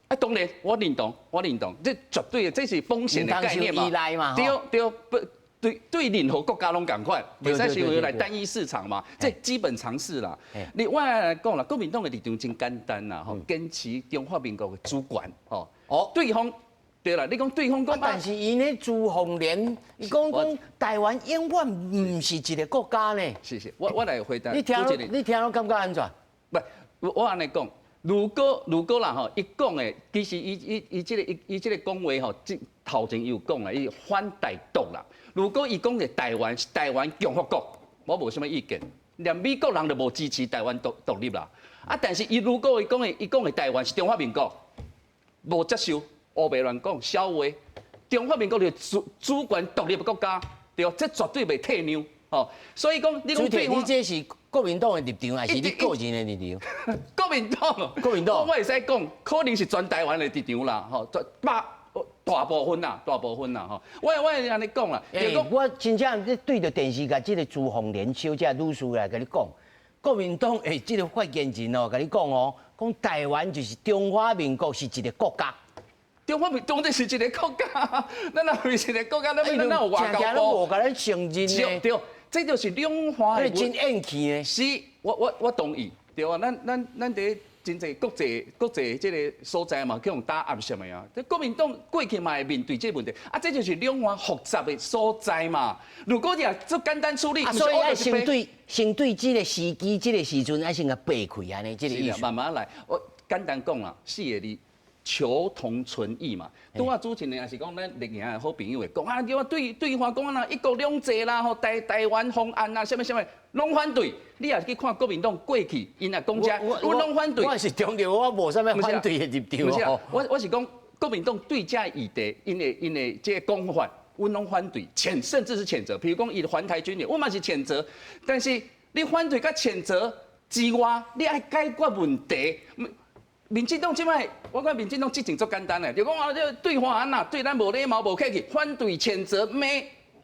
啊，当然我认同，我认同，这绝对的，这是风险的概念嘛。依赖嘛。对对，不对对，任何国家拢仝款，袂使成为来单一市场嘛，这基本常识啦。你我来讲啦，国民党的立场真简单啦，吼，坚持中华民国的主权，吼。哦，对方对啦，你讲对方讲，但是𪜶咧朱凤莲，伊讲讲台湾永远毋是一个国家呢。是是，我来回答。你听了感觉按怎？不，我按呢讲，如果啦吼，伊讲的其实伊伊伊这个伊伊这个讲话吼，这头前有讲啦，伊反台独啦。如果伊讲的台湾是台湾共和国，我无啥物意见，连美国人都无支持台湾独立啦。啊，但是伊如果伊讲的台湾是中华民国，无接受，乌白乱讲，笑话。中华民国是主权独立的国家，对，这绝对袂退让。哦，所以讲，你讲对，你这是国民党的立场，还是你个人的立场？国民党，国民党，我会使讲，可能是全台湾的立场啦，吼，大部分啦，大部分啦，吼，我会按呢讲啦，欸，我真正咧对著电视共这个朱凤莲小姐女士来共你讲，国民党的这个发言人哦，共你讲哦，讲台湾就是中华民国是一个国家。中华民国是一个国家，咱若毋是一个国家，咱哪有外交部？无共咱承认呢？对，这就是两岸的真怨气呢。是，我同意，对啊，咱伫真濟國際這个所在嘛，去予打壓啥物啊？這國民黨過去嘛會面對這个問題，啊，這就是兩岸複雜的所在嘛。如果你若足簡單處理，啊，所以愛先對這个時機、這个時陣愛先共掰開按呢，這个意思。慢慢來，我簡單講啦，四个字，求同存異嘛。拄仔主持人也是講咱綠營的好朋友會講啊，叫我對對話講啊，一國兩制啦，吼台灣方案啊，啥物啥物，攏反對。你若去看國民黨過去，𪜶若講這，阮攏反對。我是強調我無啥物反對的立場哦。我是講國民黨對這議題，𪜶的這个講法，阮攏反對，甚至是譴責。譬如講伊環台軍演，我嘛是譴責。但是你反對佮譴責之外，你愛解決問題。民進黨這擺，我看民進黨執政足簡單的，就講啊，這對話按怎，對咱無禮貌、無客氣，反對譴責罵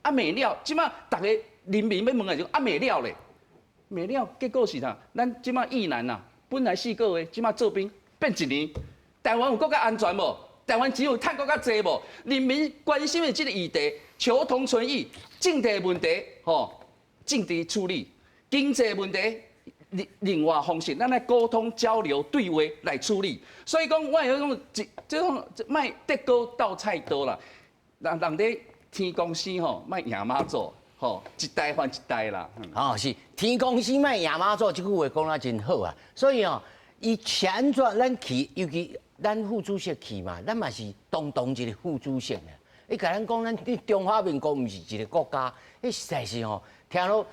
啊罵了，這擺逐个人民欲問的就啊罵了咧，罵了結果是啥？咱這擺役男啊，本來4個月，這擺做兵變一年，台灣有閣較安全無？台灣錢有趁閣較濟無？人民關心的這个議題，求同存異，政治問題吼，政治處理，經濟問題。另外方式，咱來溝通交流對話來處理。所以講，我會講，這種莫竹篙鬥菜刀啦。人人咧天公生吼，莫贏媽祖吼，一代還一代啦。哦，是天公生莫贏媽祖，這句話講得真好啊。所以哦，伊前轉咱去，尤其咱副主席去嘛，咱嘛是當當一个副主席啊。伊共咱講，咱中華民國毋是一个國家，彼實在是吼，聽落，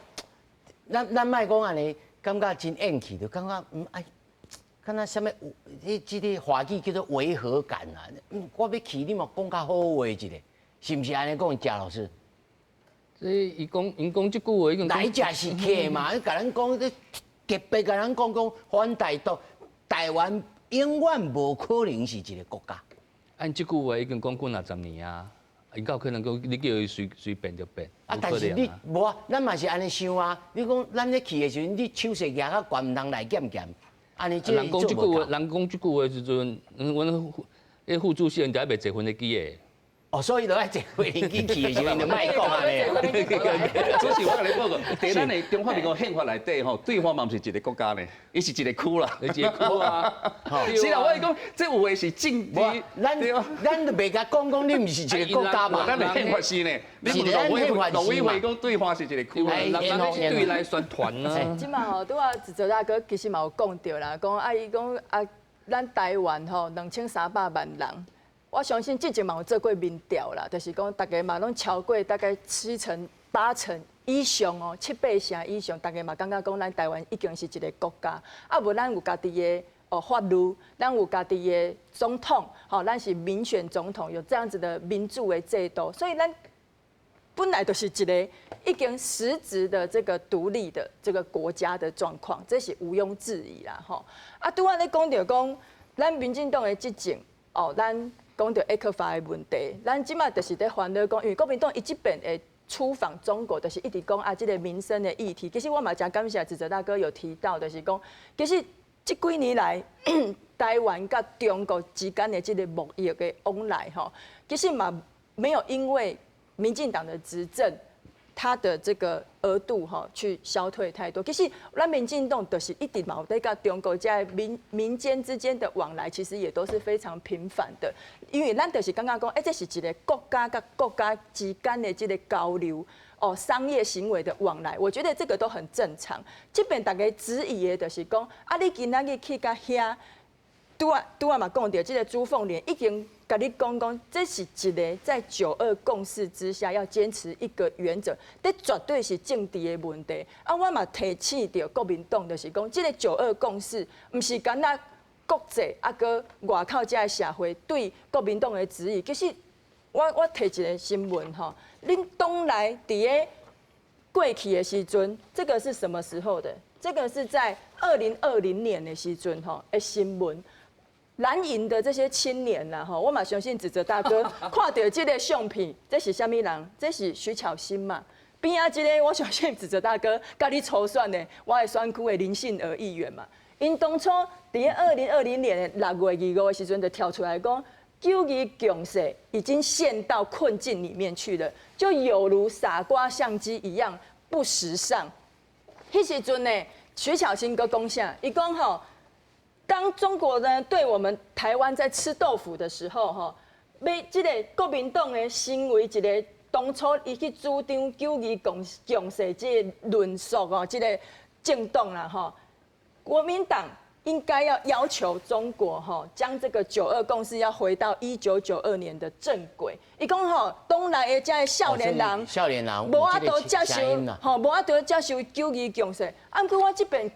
咱莫講按呢。感覺真厭氣，就感覺哎，敢若啥物，這這个華語叫做違和感啊！我欲去，你嘛講較好話一下，是毋是按呢講？賈老師，這伊講，𪜶講這句話已經來者是客嘛？你共咱講，這特別共咱講講反台獨，台灣永遠無可能是一个國家。按這句話已經講幾若十年啊，𪜶敢有可能講你叫伊隨隨變就變？啊，但是你無啊，咱嘛是按呢想啊。你講咱咧去的時陣，你手勢舉較懸，毋通來減減。按呢，人講這句話，人講這句話時陣，阮彼副主席𪜶還袂坐飛機的。哦，所以就愛坐飛機去的時陣就莫講按呢。主持我共你報告，佇咱的中華民國憲法內底吼，對岸嘛毋是一个國家呢，伊是一个區啦，一个區啊。是啦，我是講，這有的是政治，咱就袂共講講，你毋是一个國家嘛？咱的憲法是呢，是咱憲法陸委會講對岸是一个區，人人是對內宣傳啊。這擺吼，拄仔一澤大哥其實嘛有講著啦，講啊，伊講啊，咱台灣吼2300萬人。我相信之前嘛有做過民調啦，就是講大家嘛攏超過大概七成、八成以上哦，七八成以上，大家嘛感覺講咱台灣已經是一个國家。啊，無咱有家己的哦法律，咱有家己的總統，吼，咱是民選總統，有這樣子的民主的制度，所以咱本來就是一个已經實質的這個獨立的這個國家的狀況，這是毋庸置疑啦，吼。啊，拄仔咧講著講，咱民進黨的執政，哦，咱。講著 ECFA 的問題，咱這擺就是咧煩惱講，因為國民黨伊這擺會出訪中國，就是一直講啊，這个民生的議題。其實我嘛誠感謝志澤大哥有提到，就是講，其實這幾年來，台灣佮中國之間的這个貿易的往來，吼，其實嘛沒有因為民進黨的執政，它的這個額度吼去消退太多。其實咱民進黨就是一直嘛有咧佮中國在民間之間的往來，其實也都是非常頻繁的。因為咱就是感覺講，欸，這是一个國家佮國家之間的這个交流哦，商業行為的往來，我覺得這個都很正常。這邊大家質疑的就是講，啊，你今仔日去到遐，拄仔拄仔嘛講著，這个朱鳳蓮已經共你講講，這是一个在九二共識之下要堅持一個原則，這絕對是政治的問題。啊，我嘛提醒著國民黨，就是講，這个九二共識毋是干焦國際啊，閣外口這个社會對國民黨的質疑。其實我提一个新聞吼，恁黨內佇咧過去的時陣，這個是什麼時候的？這個是在2020年的時陣吼的新聞。藍營的這些青年啦，吼，我嘛相信志澤大哥看著這个相片，這是啥物人？這是徐巧芯嘛。邊仔這个，我相信志澤大哥佮你初選的，我的選區的林信娥議員嘛。𪜶當初佇2020年的6月25的時陣，就跳出來講，九二共識已經陷到困境裡面去了，就有如傻瓜相機一樣不時尚。彼時陣呢，徐巧芯閣講啥？伊講吼，當中國呢對我們台灣在吃豆腐的時候，吼，欲這個國民黨的身為一個當初伊去主張九二共識這個論述哦，這個政黨啦，吼，國民黨應該要要求中國吼，將這個九二共識要回到1992年的正軌。伊講吼，黨內的這个少年人，少年人無法度接受，吼，無法度接受九二共識。啊，毋過我這邊，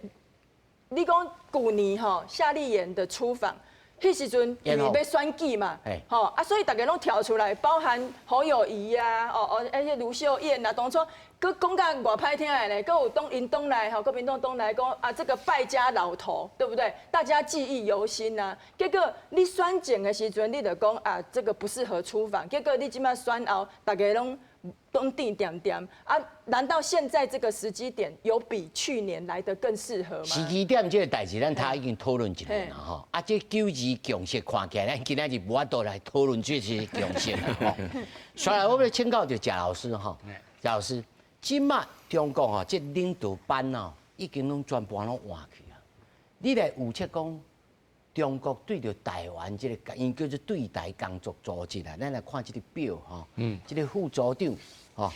你講舊年吼夏立言的出訪，彼時陣因為欲選舉嘛，吼啊，所以大家攏跳出來，包含侯友宜啊，哦哦，彼個盧秀燕啊，當初閣講甲偌歹聽的咧，閣有黨𪜶黨內吼，國民黨黨內講啊，這個敗家老頭，對不對？大家記憶猶新啊。結果你選前的時陣，你就講啊，這個不適合出訪。結果你這擺選後，大家攏挃恬恬啊？難道現在這個時機點有比去年來得更適合嗎？時機點這個代誌，咱頭已經討論一輪啦吼。啊，這九二共識看起來，咱今仔日無法度來討論這些共識啦吼。所以我欲請教著賈老師吼，賈老師，這擺中國吼，這領導班哦，已經攏全部攏換去啊。你來預測講，中國對著台灣這個，𪜶叫做對台工作組織啊，咱來看這個表吼，這個副組長吼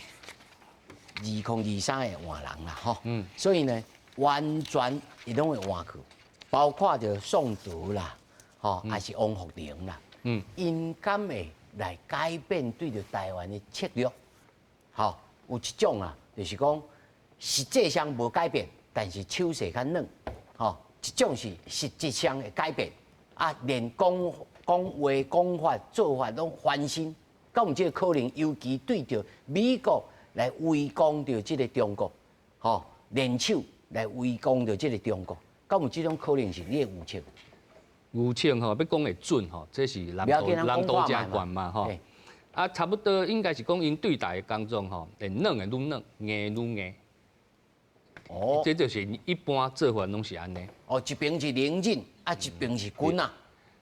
，2023會換人啦吼，所以呢，完全伊攏會換去，包括著宋德啦，吼，抑是王滬寧啦，𪜶敢會來改變對著台灣的策略？吼，有一種啊，就是講實際上無改變，但是手勢較軟，吼。一種是實質上的改變，啊，連講講話、講法、做法攏翻新，敢有這個可能？尤其對著美國來圍攻著這個中國，吼，聯手來圍攻著這個中國，敢有這種可能性？你的預測？預測吼，欲講會準吼，這是難度誠懸嘛吼。啊，差不多應該是講𪜶對台的工作吼，會軟的愈軟，硬的愈硬。哦，這就是一般做法攏是按呢。哦，一邊是冷戰，啊，一邊是軍啊。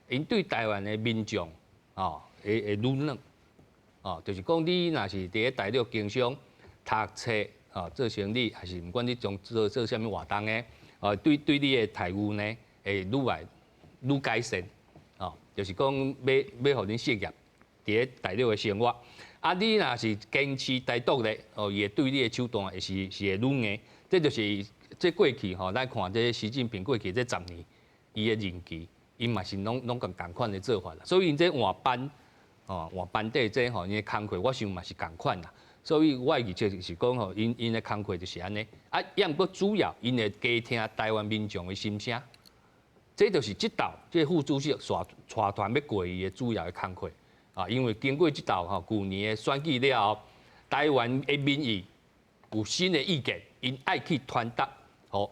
𪜶對台灣的民眾，哦，會愈軟，哦，就是講你若是佇咧大陸經商、讀冊、哦，做生意，抑是毋管你從做啥物活動的，哦，對你的待遇呢，會愈來愈改善，哦，就是講欲予恁適應佇咧大陸的生活。啊，你若是堅持台獨咧，哦，伊會對你的手段會是會愈硬。這就是這過去吼，咱看這習近平過去這10年，伊的任期，伊嘛是攏仝款的做法啦。所以𪜶這換班，哦，換班底這吼，𪜶的工課我想嘛是仝款啦。所以我的預測就是講吼，𪜶的工課就是按呢。啊，抑毋過主要𪜶會加聽台灣民眾的心聲，這就是這道這副主席帶團欲過去的主要的工課。啊，因為經過這道吼，舊年的選舉了後，台灣的民意有新的意見，𪜶愛去傳達，予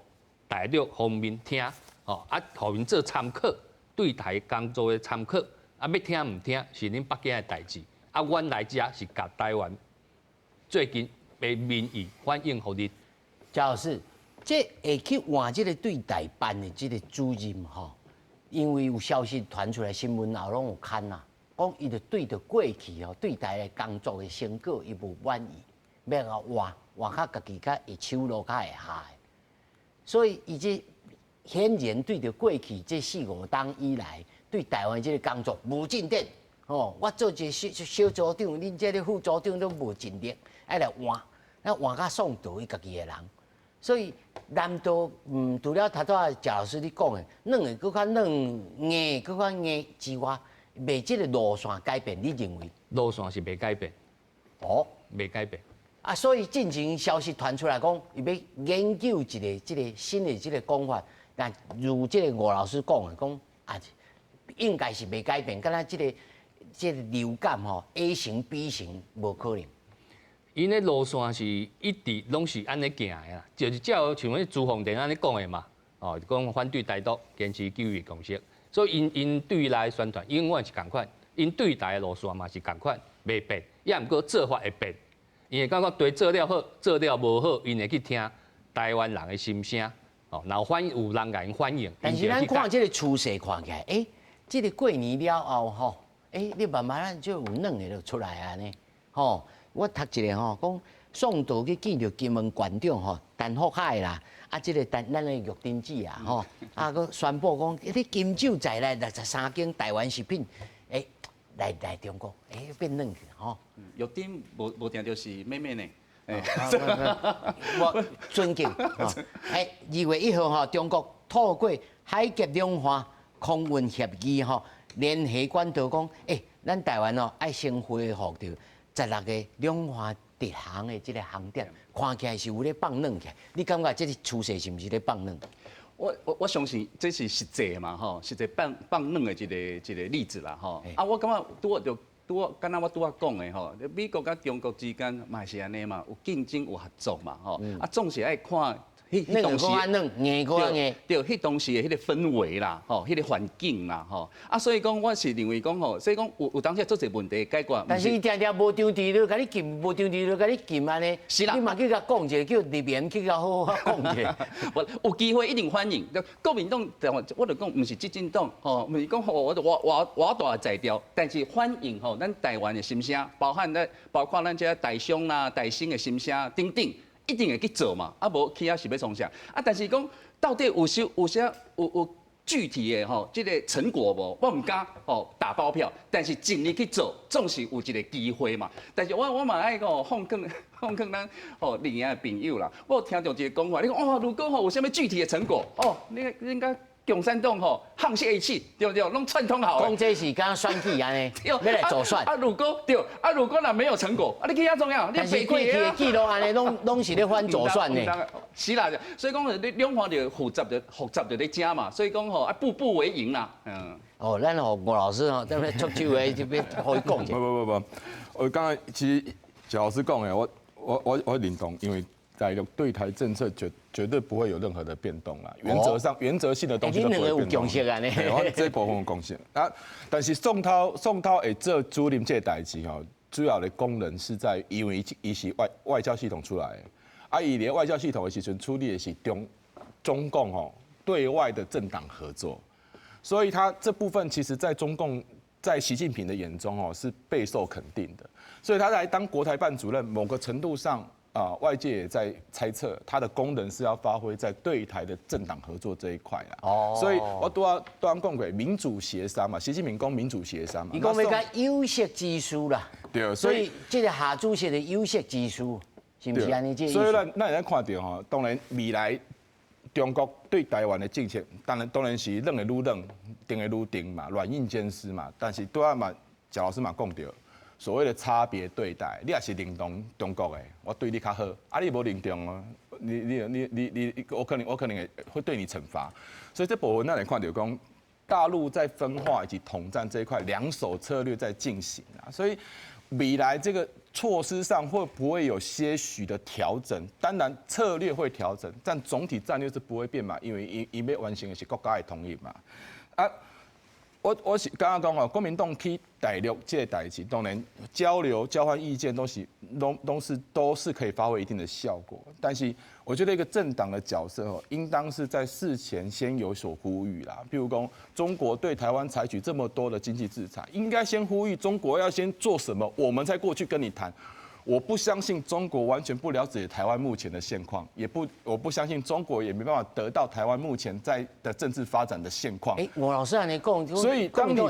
大陸方面聽，吼啊，予𪜶做參考，對台工作的參考，啊，欲聽毋聽是恁北京的代誌，啊，阮來遮是共台灣最近的民意反映予恁。賈老師，這會去換這個對台辦的這個主任吼，因為有消息傳出來，新聞後攏有刊啊，講伊就對著過去吼對台的工作的成果，伊無滿意，欲共換。換較家己較會手路較會下的，所以伊這顯然對著過去這四五冬以來對台灣這個工作無進展，吼，我做一個小小組長，恁這個副組長都無盡力，愛來換，那換甲宋德伊家己的人，所以難道除了頭拄仔賈老師你講的，軟的閣較軟，硬的閣較硬之外，袂這個路線改變，你認為？路線是袂改變，哦，袂改變。啊，所以進前消息傳出來講，伊欲研究一個這個新的這個講法，但如這個吳老師講的，講啊，應該是袂改變，敢若這個流感吼，A 型 B 型無可能。𪜶的路線是一直攏是按呢行的啦，就是照像彼朱鳳蓮按呢講的嘛，哦，講反對台獨，堅持九二共識，所以𪜶對內宣傳永遠是仝款，𪜶對台的路線嘛是仝款，袂變，抑毋過做法會變。𪜶會感覺對做了好，做了無好，𪜶會去聽台灣人的心聲，哦，若有人共𪜶反映。但是咱看這個趨勢看起來，欸，這個過年了後吼，欸，你慢慢就有軟的就出來啊呢，吼，我讀一下吼，講宋濤去見著金門縣長吼，陳福海啦，啊，這個陳咱的玉珍姊啊，吼，啊，閣宣布講，你金酒在內63間台灣食品，欸，來中國，欸，變軟去吼。玉珍無定就是妹妹呢。我尊敬。欸，2月1號吼，中國透過海峽兩岸空運協議吼，聯繫管道講，欸，咱台灣哦愛先恢復著16個兩岸直航的這個航點，看起來是有咧放軟起來。你感覺這個趨勢是毋是咧放軟？我相信這是實際嘛吼，實際放軟的一個例子啦吼。啊，我感覺拄就拄敢若我拄仔講的吼，美國佮中國之間嘛是按呢嘛，有競爭有合作嘛吼。啊，總是愛看。彼當時硬閣硬，對，彼當時的彼個氛圍啦，吼，彼個環境啦，吼，啊，所以講我是認為講吼，所以講有當時足濟問題解決。但是伊定定無張地就共你禁，無張地就共你禁按呢。是啦。你嘛去共講一下，叫立言去共好好講一下。無有機會一定歡迎。國民黨，我就講，毋是執政黨，吼，毋是講吼，我我大在調，但是歡迎吼，咱台灣的心聲，包括咱這台商啦、台新的心聲等等。一定會去做嘛，啊無去遐是欲創啥？啊，但是講到底有啥有啥有具體的吼，這個成果無？我毋敢吼打包票，但是盡力去做，總是有一個機會嘛。但是我嘛愛講奉勸奉勸咱吼綠營的朋友啦，我有聽著一個講法，你講哦，如果吼有啥物具體的成果，哦，你應該共產黨吼沆瀣一氣，對不對？攏串通好。講這是敢選舉按呢，欲來助選。啊，如果對，啊，如果若沒有成果，啊，你去遐創啥？但是過去的記錄按呢，攏是咧反助選呢。是啦，所以講你兩岸就複雜就複雜就咧遮嘛，所以講吼啊，步步為營啦。嗯。哦，咱予吳老師吼，這邊出手的這邊予伊講一下。不不不不，我剛才其實賈老師講的，我認同，因為大陸對台政策絕對不會有任何的變動啦，原則上原則性的東西都不會變動。你兩個有共識啊？我這部分有共識啊，但是宋濤會做主任這個代誌吼，主要的功能是在因為伊是外交系統出來的，啊，伊佇外交系統的時陣處理的是中共吼對外的政黨合作，所以他這部分其實在中共在習近平的眼中哦是備受肯定的，所以他來當國台辦主任，某個程度上。啊，外界也在猜測他的功能是要發揮在對台的政黨合作這一塊啦。哦，所以我拄仔拄仔講過民主協商嘛，習近平講民主協商嘛。伊講欲共有識之士啦。對，所以這個夏主席的有識之士，是毋是按呢？所以咱會看著吼，當然未來中國對台灣的政策，當然是軟的愈軟，定的愈定嘛，軟硬兼施嘛。但是拄仔嘛，賈老師嘛講著。所謂的差別對待，你若是認同中國的，我對你較好；啊，你無認同哦，你，我可能會對你懲罰。所以這部分咱來看著講，大陸在分化以及統戰這一塊，兩手策略在進行啊。所以未來這個措施上會不會有些許的調整？當然策略會調整，但總體戰略是不會變嘛，因為伊欲完成的是國家的統一嘛。啊。我是剛剛講哦，國民黨去大陸這個代誌，當然交流交換意見都是可以發揮一定的效果。但是我覺得一個政黨的角色哦，應當是在事前先有所呼籲啦。譬如講，中國對台灣採取這麼多的經濟制裁，應該先呼籲中國要先做什麼，我們再過去跟你談。我不相信中國完全不了解台灣目前的現況，也不我不相信中國也沒辦法得到台灣目前在的政治發展的現況。哎，吳老師按呢講，所以當你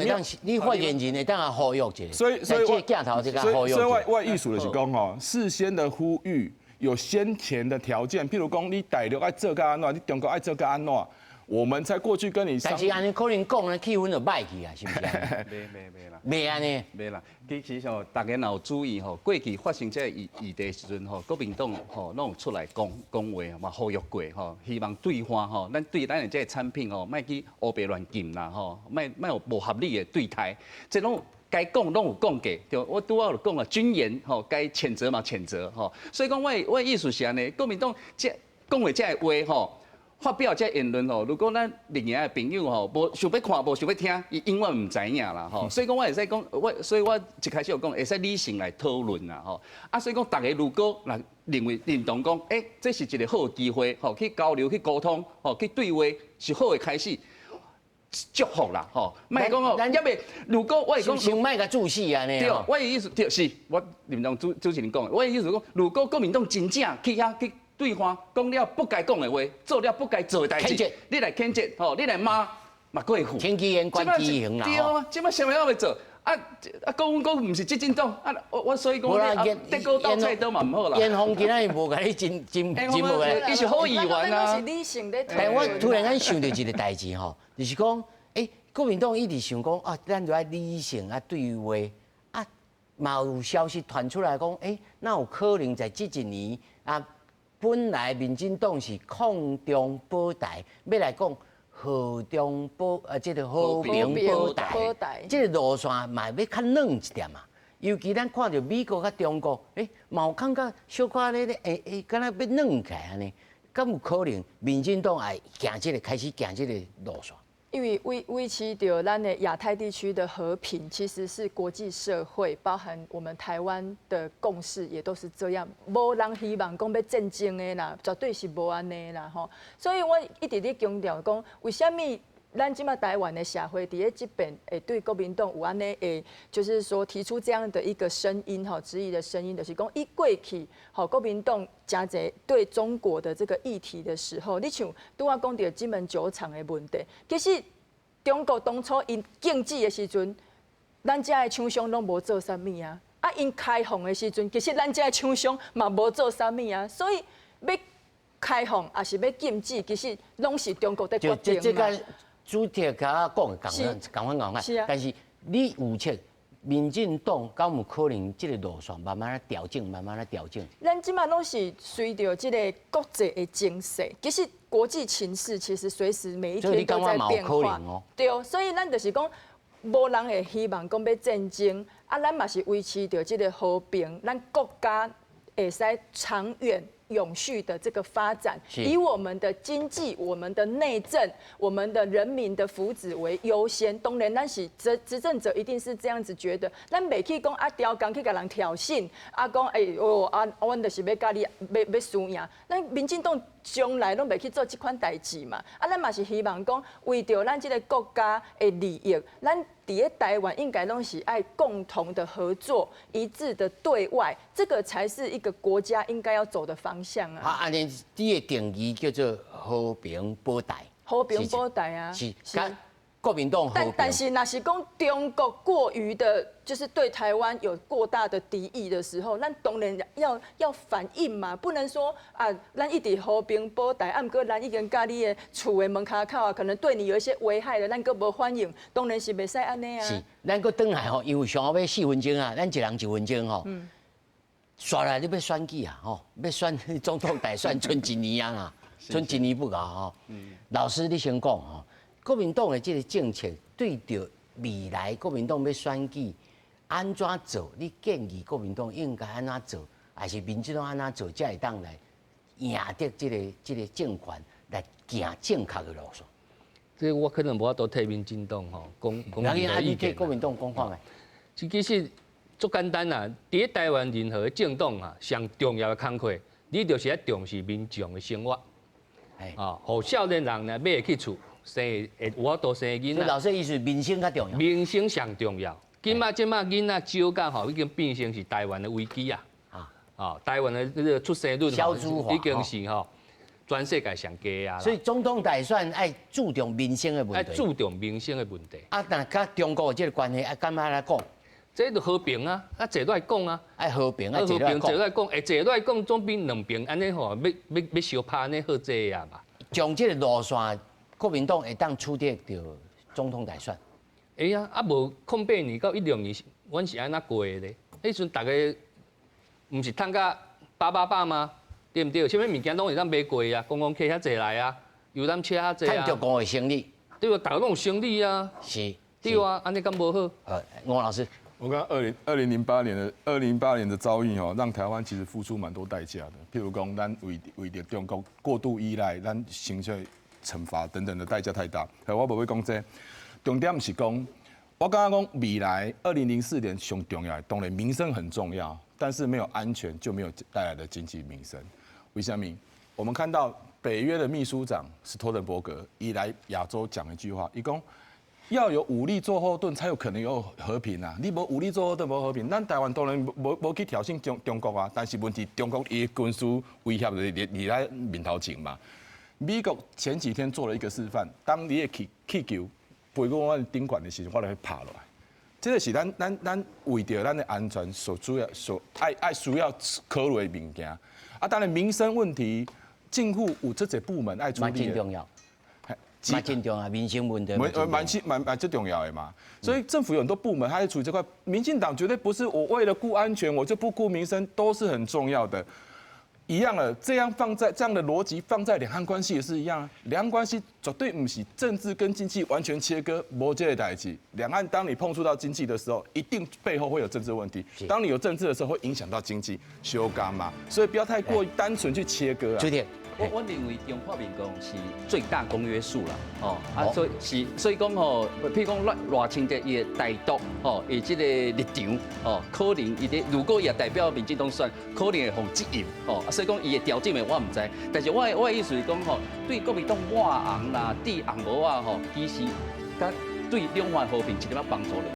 你發言人會當呼籲一下，所以這鏡頭這個呼籲。所以我意思就是講吼，事先的呼籲有先前的條件，譬如講你大陸愛做甲按怎，你中國愛做甲按怎。我們才過去跟你。但是按呢可能講呢，氣氛就歹去啊，是毋是？袂袂袂啦，袂按呢，袂啦。其實吼，大家若有注意吼，過去發生這個議題的時陣吼，國民黨吼攏有出來講講話嘛，呼籲過吼，希望對話吼，咱對咱的這個產品吼，莫去烏白亂禁啦吼，莫有無合理的對待，這攏該講攏有講過，對，我拄仔有講啊，軍言吼，該譴責嘛譴責吼，所以講我的意思是按呢，國民黨這講的這個話吼。發表這言論吼，如果咱綠營的朋友吼，無想欲看，無想欲聽，伊永遠毋知影啦吼。所以講，我會使講，所以我一開始有講，會使理性來討論啦吼。啊，所以講，逐家如果若認為認同講，欸，這是一個好的機會，吼，去交流、去溝通，吼，去對話，是好的開始。祝福啦，吼，莫講哦，抑袂，如果我會講，先莫共注死按呢。對，我的意思對，是，我認同主持人講的，我的意思講，如果國民黨真正去遐去對話，講了不該講的話，做了不該做的代誌，你來譴責，吼，你來罵嘛過分。天機言關機行啦。對啊，這擺啥物攏袂做？啊啊！講阮講毋是執政黨，啊我我所以講你德國鬥菜刀嘛毋好啦。嚴鳳今仔日無共你真真真無個，伊是好議員啊。但我突然間想著一個代誌吼，就是講，欸，國民黨一直想講啊，咱就愛理性啊對話啊，嘛有消息傳出來講，欸，哪有可能在這一年啊，本來民進黨是抗中保台，欲來講。和中保啊，這個和平保台，這個路線嘛欲較軟一點嘛。尤其咱看著美國佮中國，欸，嘛有感覺小可咧咧，欸欸，敢若欲軟起來按呢？敢有可能民進黨會行這個開始行這個路線？因為維持著咱的亞太地區的和平，其實是國際社會，包含我們台灣的共識，也都是這樣。無人希望講欲戰爭的啦，絕對是無按呢啦吼。所以我一直咧強調講，為啥物咱這馬台灣的社會佇咧這邊會對國民黨有按呢會，就是說提出這樣的一個聲音吼，質疑的聲音，就是講以過去吼國民黨誠濟對中國的這個議題的時候，你像拄仔講著金門酒廠的問題，其實中國當初𪜶禁止的時陣，咱遮的廠商攏無做啥物啊，啊𪜶開放的時陣，其實咱遮的廠商嘛無做啥物啊，所以欲開放抑是欲禁止，其實攏是中國佇決定嘛。主題佮我講的仝仝款仝款，但是你預測民進黨敢有可能這個路線慢慢來調整，慢慢來調整？咱這馬攏是隨著這個國際的情勢，其實國際情勢其實隨時每一天都在變化。對，所以咱就是講，無人會希望講欲戰爭，啊，咱嘛是維持著這個和平，咱國家會使長遠永續的這個發展，以我們的經濟、我們的內政、我們的人民的福祉為優先。當然，咱是執政者一定是這樣子覺得。咱袂去講啊，刁工去共人挑釁，啊講欸哦啊，阮就是欲共你欲輸贏。咱民進黨從來攏袂去做這款代誌嘛。啊，咱嘛是希望講，為著咱這個國家的利益，咱佇咧台灣應該攏是愛共同的合作、一致的對外，這個才是一個國家應該要走的方向啊。啊，按呢你的定義叫做和平保台。和平保台啊。是，是。國民黨。但是，若是講中國過於的，就是對台灣有過大的敵意的時候，咱當然要反應嘛，不能說啊，咱一直和平保台，啊，毋過咱已經佮你的厝的門跤口啊，可能對你有一些危害的，咱閣無反應，當然是袂使按呢啊。是，咱閣轉來吼，因為上後尾4分鐘啊，咱一人一分鐘吼。煞來你欲選舉啊，吼，欲選總統大選，賰一年啊啦，賰一年不夠吼。老師，你先講吼。國民黨的這個政策對著未來國民黨欲選舉按怎做？你建議國民黨應該按怎做，還是民進黨按怎做，才會當來贏得這個政權，來行正確的路線？這我可能無法度替民進黨吼講講任何意見。你替國民黨講看覓？其實足簡單啦，佇咧台灣任何的政黨啊，上重要的工課，你就是愛重視民眾的生活，啊，予少年人呢買會起厝。生會有法度生囡仔。老師意思，民生較重要。民生上重要。今仔這馬囡仔少甲吼，已經變成是台灣的危機啊！啊，台灣的這個出生率已經是吼全世界上低啊。所以總統大選愛注重民生的問題。愛注重民生的問題。啊，但佮中國這個關係，啊，敢按怎講？這就和平啊，啊，坐落來講啊。愛和平，愛和平，坐落來講，會坐落來講，總比兩邊按呢吼，欲欲欲相拍按呢好濟啊嘛。將這個路線。國民黨會當取得著總統大選？會啊，啊無08年到16年，阮是按怎過的咧？彼陣逐家毋是趁甲飽飽飽嗎？對毋對？啥物物件攏會當買過啊，觀光客遐濟來啊，遊覽車遐濟啊。趁著五個生理。對啊，逐家攏有生理啊。是。對啊，按呢敢無好？吳老師，我剛2008年的遭遇哦，讓台灣其實付出蠻多代價的。譬如講，咱為著中國過度依賴，咱形成懲罰等等的代價太大。我無欲講這個，重點是講，我感覺講未來2004年上重要的，當然民生很重要，但是沒有安全就沒有帶來的經濟民生。為啥物？我們看到北約的秘書長史托登伯格伊來亞洲講一句話，伊講要有武力做後盾，才有可能有和平啊！你無武力做後盾，無和平。咱台灣當然無去挑釁中國啊，但是問題中國伊軍事威脅佇咱面頭前嘛。美國前幾天做了一個示範，當你的氣球飛過阮頂懸的時陣，我就去拍落來。這個是咱為著咱的安全所主要所愛需要考慮的物件。啊，當然民生問題，政府有這濟部門愛處理。真重要，蠻真重要，民生問題。蠻最重要的嘛。所以政府有很多部門，他在處理這塊。民進黨絕對不是我為了顧安全，我就不顧民生，都是很重要的。一樣的，這樣放在這樣的邏輯放在兩岸關係也是一樣啊。兩岸關係絕對毋是政治跟經濟完全切割，無這個代誌。兩岸當你碰觸到經濟的時候，一定背後會有政治問題。當你有政治的時候，會影響到經濟，相共嘛。所以不要太過單純去切割啊。朱天，我認為中華民國是最大公約數啦，哦，啊，所以是所以講吼，譬如講賴清德伊的台獨吼，伊這個立場吼，可能伊咧如果伊也代表民進黨選，可能會予質疑吼，啊，所以講伊的調整的我毋知，但是我的意思是講吼，對國民黨抹紅啦、擲紅帽仔吼，其實佮對兩岸和平一點仔幫助都無。